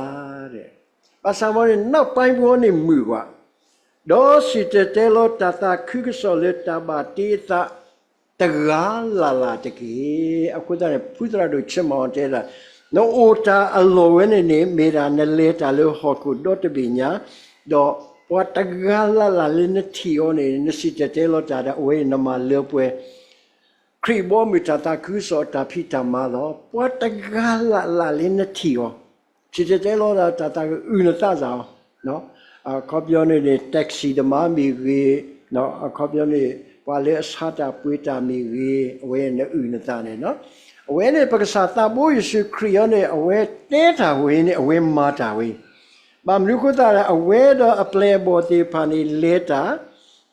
ဘၣ်ဆၣ်မ့ၢ်န့ၣ် နောက်ပိုင်းဖိန့ၣ်မုာ်ကွၢ်, ဒီးစံၣ်တဲၤတဲလီၤတၢ်သးခုကစီၣ်လၢတၢ်ဘၣ်တ့အသးတဂၤလၢ်လၢ်တက့ၢ်. အဃိသတးန့ၣ် ဖုသရၣ်ဒိၣ် Jim Elliot တဲဒၣ်, နအိၣ်တၢ်အလီၢ်ဝဲန့ၣ်န့ၣ် မ့ၢ်ဒၣ်နလဲၤတၢ်လၢဟီၣ်ခိၣ်ဒီတဘ့ၣ်ညါ, ဒီးပှၤတဂၤလၢ်လၢ်လၢနထံၣ်အီၤန့ၣ် နစံၣ်တဲၤတဲလီၤတၢ်ဒီး အဝဲန့ၣ်နမၤလၢပှဲၤ ခရံာ်ဘီမုၢ်တၢ်သးခုကစီၣ်အတၢ်ဖံးတၢ်မၤလီၤ. ပှၤတဂၤလၢ်လၢ်လၢနထံၣ်အီၤ, စံၣ်တဲၤတဲလီၤတၢ် တၢ်သးကအုၣ်နသးစ့ၢ်အီၤ, အခီပညီန့ၣ်န့ၣ် taxi သမားမ့ၢ်ဂ့ၤ, အခီပညီန့ၣ် ပှၤလၢအဆါတၢ်ပှ့ၤတၢ်မ့ၢ်ဂ့ၤ, အဝဲနအုၣ်နသးန့ၣ်လီၤ. အဝဲန့ၣ် ပကစၢ်သးဘိယ့ၣ်ၡူးခရံာ်အံၤန့ၣ် အဝဲတဲတၢ်ဝဲန့ၣ် အဝဲမၤတၢ်ဝဲ ဘၣ်မနုၤအဃိသတးလဲၣ်, အဝဲဒီးအပျဲၢ်အဘီၣ်သ့ၣ်တဖၣ်န့ၣ်လဲၤတၢ်,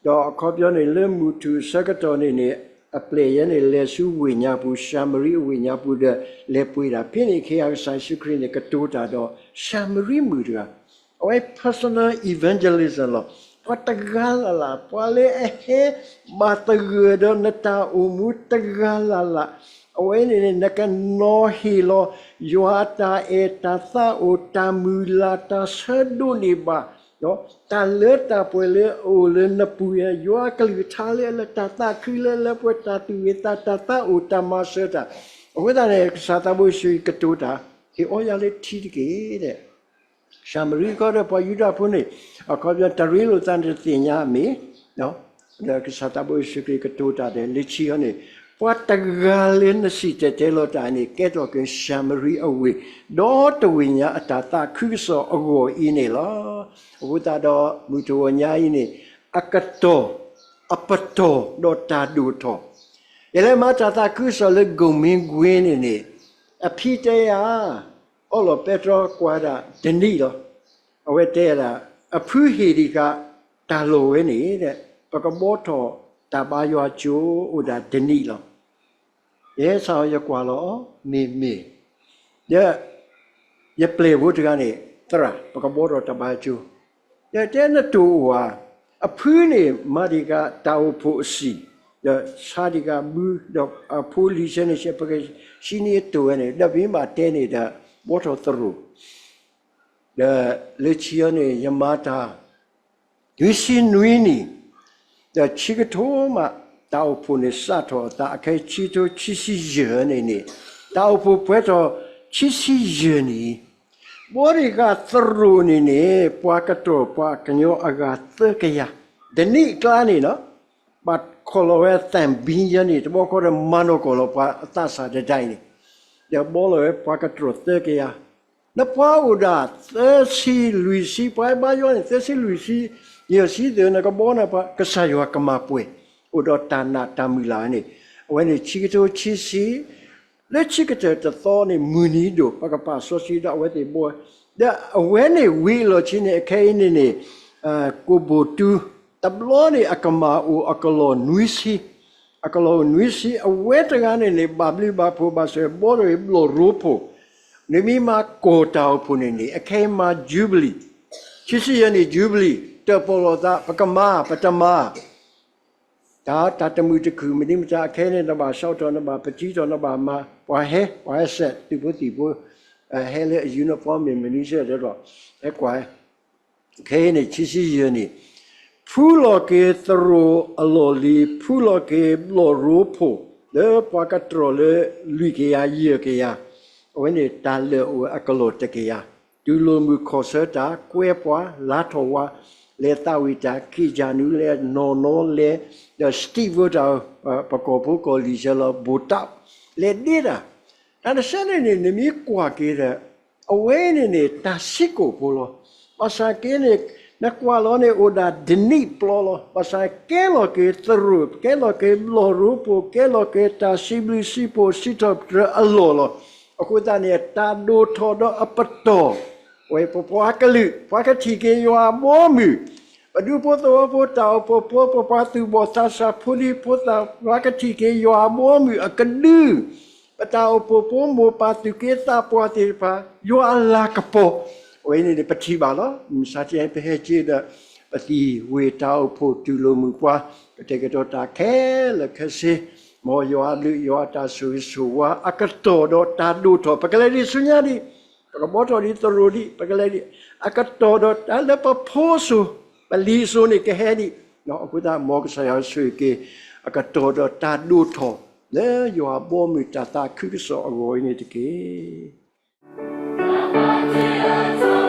ဒီးအခီပညီန့ၣ် လၢမုၢ်ထူၣ်အဆၢကတီၢ်န့ၣ်န့ၣ် အပျဲၢ်ယဲန့ၣ် လဲၤဆူဝ့ၢ်ညါပူၤ, ၡၤမရံအဝ့ၢ်ညါပူၤဒီး လဲၤပှ့ၤတၢ်. ဖဲန့ၣ်အခါ ကစၢ်ယ့ၣ်ၡူးခရံာ်န့ၣ် ကတိၤတၢ်ဒီး ၡၤမရံမုၣ်တဂၤ, အဝဲ personal evangelism လီၤ. ပှၤတဂၤလၢ်လၢ်, ပှၤလၢအဟဲဘၣ်သဂၢၢ်ဒီးနတၢ်အိၣ်မူတဂၤလၢ်လၢ်, အဝဲန့ၣ်န့ၣ် နကနီၤဟ့ၣ်လီၤ ယွၤအတၢ်အဲၣ်တၢ်သးအိၣ် တၢ်မုၢ်လၢ် တၢ်ဆၢဒိးန့ၢ်ဘၣ် တၢ်လၢတၢ်ပှဲၤလၢအအိၣ်လၢနပူၤ, ယွၤအကလုၢ်ကထါလၢအလၢ တၢ်သးခုလၢအလၢပှဲၤ တၢ်သူၣ်ဂ့ၤသး တၢ်သးအိၣ် တၢ်မၤစၢၤတၢ်. အဃိသတးန့ၣ် ကစၢ်သးဘိယ့ၣ်ၡူးကတိၤတၢ်, ဟ့ၣ်အီယၤလၢထံတက့ၢ်. ၡၤမရံအခီဒီးပှၤယူဒၤဖိန့ၣ် အခီပညီ တရ့လိာ်သးန့ၣ်တသ့ၣ်ညါမ့ၢ် ဒီးကစၢ်သးဘိယ့ၣ်ၡူးခရံာ်ကတိၤတၢ်ဒီး လၢခံအီၤန့ၣ် ပှၤတဂၤလၢနစံၣ်တဲၤတဲလီၤတၢ်န့ၣ် ကဲထီၣ်က့ၤ ၡၤမရံအဝ့ၢ် ဒီတဝ့ၢ်ညါအတၢ်သးခုကစီၣ်အဂီၢ်အံၤန့ၣ်လီၤ. အဃိသတးဒီး မုၢ်တဂီၤညါအံၤန့ၣ် အကတီၢ် အပတီၢ်ဒီးတၢ်ဒိၣ်ထီၣ်, ယလဲၤမၤတၢ်သးခုကစီၣ်လၢ ကိၣ်မ့ကွ့န့ၣ်န့ၣ် အဖံတဲယၤ အီလီၤပဲတြီကွၢ်ဒၣ်တနံၣ်လီၤ. အဝဲတဲဒၣ် အဖုဟ့ၣ်ဒံးဃာ်တၢ်လီၢ်ဝဲန့ၣ် ပကဘှီထီၣ်တၢ်ဘါယွၤကၠိအိၣ်ဒၣ်တနံၣ်လီၤ. ယဲစ့ၢ်ယကွၢ်လီၤ မ့ၢ်မ့ၢ် ဒီး ယပျဲၢ်ဖိတဂၤန့ၣ် သရၣ် ပကဘှီထီၣ်တၢ်ဘါယွၤကၠိ, ဒီးတဲနတိၢ်အိၣ်ဧါ, အဖုန့ၣ်မၤဒံးဃာ်တၢ်အိၣ်ဖှိၣ်အဆံၣ်, ဒီးဆါဒံးဃာ်ဘု ဒီးအဖိလံၤဆၢန့ၣ် ပကဟံးန့ၢ်အတိၢ်ဝဲန့ၣ် ဒီးပမ့ၢ်ဘၣ်တဲန့ၣ်ဒီး ဘှီထီၣ်သရိာ် ဒီးလၢခံအီၤန့ၣ် ယမၤတၢ် နွံဆံနွံနံၣ်, ဒီးခံကထိမး တၢ်အိၣ်ဖှိၣ်န့ၣ်စးထီၣ်အသး အခဲခံကထိခံဆံယဲၢ်န့ၣ်န့ၣ် တၢ်အိၣ်ဖှိၣ်ပှဲၤထီၣ်ခံဆံယဲၢ်နံၣ်, ဘှီဒံးဃာ်သရိာ်န့ၣ်န့ၣ် ပှၤကတြီၢ်ပှၤကညီအဂၤသၢကယၤ, တနံၣ်အကျါန့ၣ်လီၤ. ဘၣ်ခိးလီၤဝဲသၣ်ဘံယဲန့ၣ် တဘျီဃီဒီးမၤနီၢ်ကီၢ်လီၤ ပှၤအသးစၢ်တဒၣ်အံၤန့ၣ်, ဒီးဘှီလီၤဝဲပှၤကတြီၢ်သၢကယၤ နပှၤအိၣ်ဒၣ်သၢဆံလွံၢ်ဆံ ပှၤဘါယွၤန့ၣ် သၢဆံလွံၢ်ဆံ ယဲၢ်ဆံသ့ၣ် နကဘှီန့ၣ် ပှၤကစၢ်ယွၤကမၤပှဲၤ အိၣ်ဒီးတၢ်နာ်တၢ်မုၢ်လၢ်န့ၣ်, အဝဲန့ၣ် ခံကထိခံဆံ လၢခံကတၢၢ်တသီန့ၣ် မုၢ်နံၤဒိၣ် ပကပာ်စီဆှံဒီးအဝဲသ့ၣ်ဘှီ, ဒီးအဝဲန့ၣ်ဝံၤအလီၢ်ခံန့ၣ် အခဲအံၤန့ၣ်န့ၣ် ကိၣ်ဘိၣ်တူ တဘျီန့ၣ် အကမၢ်အိၣ်အကလီၢ်နွံဆံ အကလီၢ်နွံဆံ အဝဲတဂၤန့ၣ်န့ၣ် ဘၣ်ဘျုးဘၣ်ဖှိၣ်ဘၣ်ဆၣ် ဘှီထီၣ်အံၤဘျီၣ်ရိဖှိၣ်, နမ့ၢ်မၤကီၢ်တၢ်အိၣ်ဖှိၣ်န့ၣ်န့ၣ် အခဲအံၤမၤ Jubilee, ခံဆံယဲၢ်နံၣ် Jubilee တၢၣ်ပီၣ်လိာ်သး ပကမၤ ပတမၤ တၢ် တၢ်တမုာ်တခုၣ် မနုၤမတၤ အခဲအံၤန့ၣ် နဘၣ်ဆှီထီၣ် နဘၣ်ပတံထီၣ် နဘၣ်မၤ ပှၤဟဲ ပှၤဟဲစဲး သုးဖိသံၣ်ဖိ ဟဲလၢအ uniform မ့ၢ်မနုၤစဲးဒီး ဟဲကွၢ် ခဲအံၤန့ၣ် ခံဆံယဲၢ်နံၣ် ဖူလီၤက့ၤသရိာ်အလီၢ်လံၤ ဖူလီၤက့ၤဘျီၣ်ရိဖှိၣ် လၢပှၤကတြီၢ်လၢလွံၢ်ကယၤယဲၢ်ကယၤ, အဝဲန့ၣ်တၢ်လၢာ်အိၣ်ဝဲအကလီၢ်တကယၤ, တုၤလိာ်မုၢ်ခီၣ်ဆၢတၢ် ကွဲပှၤ လါထီၣ်ဝါ လဲၤသးဝံၣ်တၢ် ခံကၠၢနူလဲၤ နီၢ်နီၢ်လဲၤ ဒီး Steve တၢ် ပကီၢ်ဖိကီၢ်လံၤဆဲးလီၤ ဘိၣ်တၢ် လဲၤဒ့တၢ်, တၢ်တဆၢန့ၣ်န့ၣ် နမ့ၢ်ကွၢ်က့ၤဒီး အဝဲန့ၣ်န့ၣ် တၢ်ဆံးကိာ်ဖိလီၤ. ဘၣ်ဆၣ်က့န့ၣ် နကွၢ်လီၤန့ၣ် အိၣ်ဒၣ်တနံၣ်ပျီလီၤ. ဘၣ်ဆၣ်ကဲလီၤက့ၤသရိာ် ကဲလီၤက့ၤဘျီၣ်ရိဖှိၣ် ကဲလီၤက့ၤတၢ်စံးဘျုးစံးဖှိၣ် စံးထီၣ်ပတြၢၤအလီၢ်လီၤ. အဃိသတးန့ၣ် တၢ်ဒိၣ်ထီၣ်ဒီးအပတီၢ် ဝဲပပှၤကလုာ် ပှၤကထံၣ်က့ၤယွၤအဘီအမုၢ် ပဒူဖိသဝီဖိ တၢ်အိၣ်ဖှိၣ်ဖိ ပပှၤသူၣ်ဘီၣ်သးစၢ် ဖိလံၤဖိသၣ် ပှၤကထံၣ်က့ၤ ယွၤအဘီအမုၢ်အကဒု ပတၢ်အိၣ်ဖှိၣ်ဖိ မိၢ်ပၢ်သူၣ်က့သးပှၢ်သ့ၣ်တဖၣ် ယွၤအလၤကပီၤ အဝဲန့ၣ်န့ၣ် ပထံၣ်ဘၣ်လီၤ. မုၢ်မဆါတနံၤ ပဟဲက့ၤဒီး ပသံၣ်ဝ့ၢ်တၢ်အိၣ်ဖှိၣ်တူၢ်လိာ်မုာ်ပှၤ ကတဲာ်ကတီၤတၢ်ခဲလၢာ်ခဲဆ့ မ်ယွၤအလုၢ်ယွၤအတၢ်ဆိၣ်ဂ့ၤဆိၣ်ဝါ အကတီၢ်ဒီးတၢ်ဒိၣ်ထီၣ် ပကလဲၤဒံးဆူညါဒံး ပကဘှီထီၣ်ဒံးသရိာ်ဒံး ပကလဲၤဒံး အကတီၢ်ဒီးတၢ်လၢပဖိစိၤ ပလံၤစိၤန့ၣ်ကဟဲဒံး အဃိသတး မ်ကစၢ်ယွၤဆိၣ်ဂ့ၤက့ၤ အကတီၢ်ဒီးတၢ်ဒိၣ်ထီၣ် လၢယွၤအဘီအမုၢ်တၢ်သးခုကစီၣ်အဂီၢ်အံၤန့ၣ်တက့ၢ်.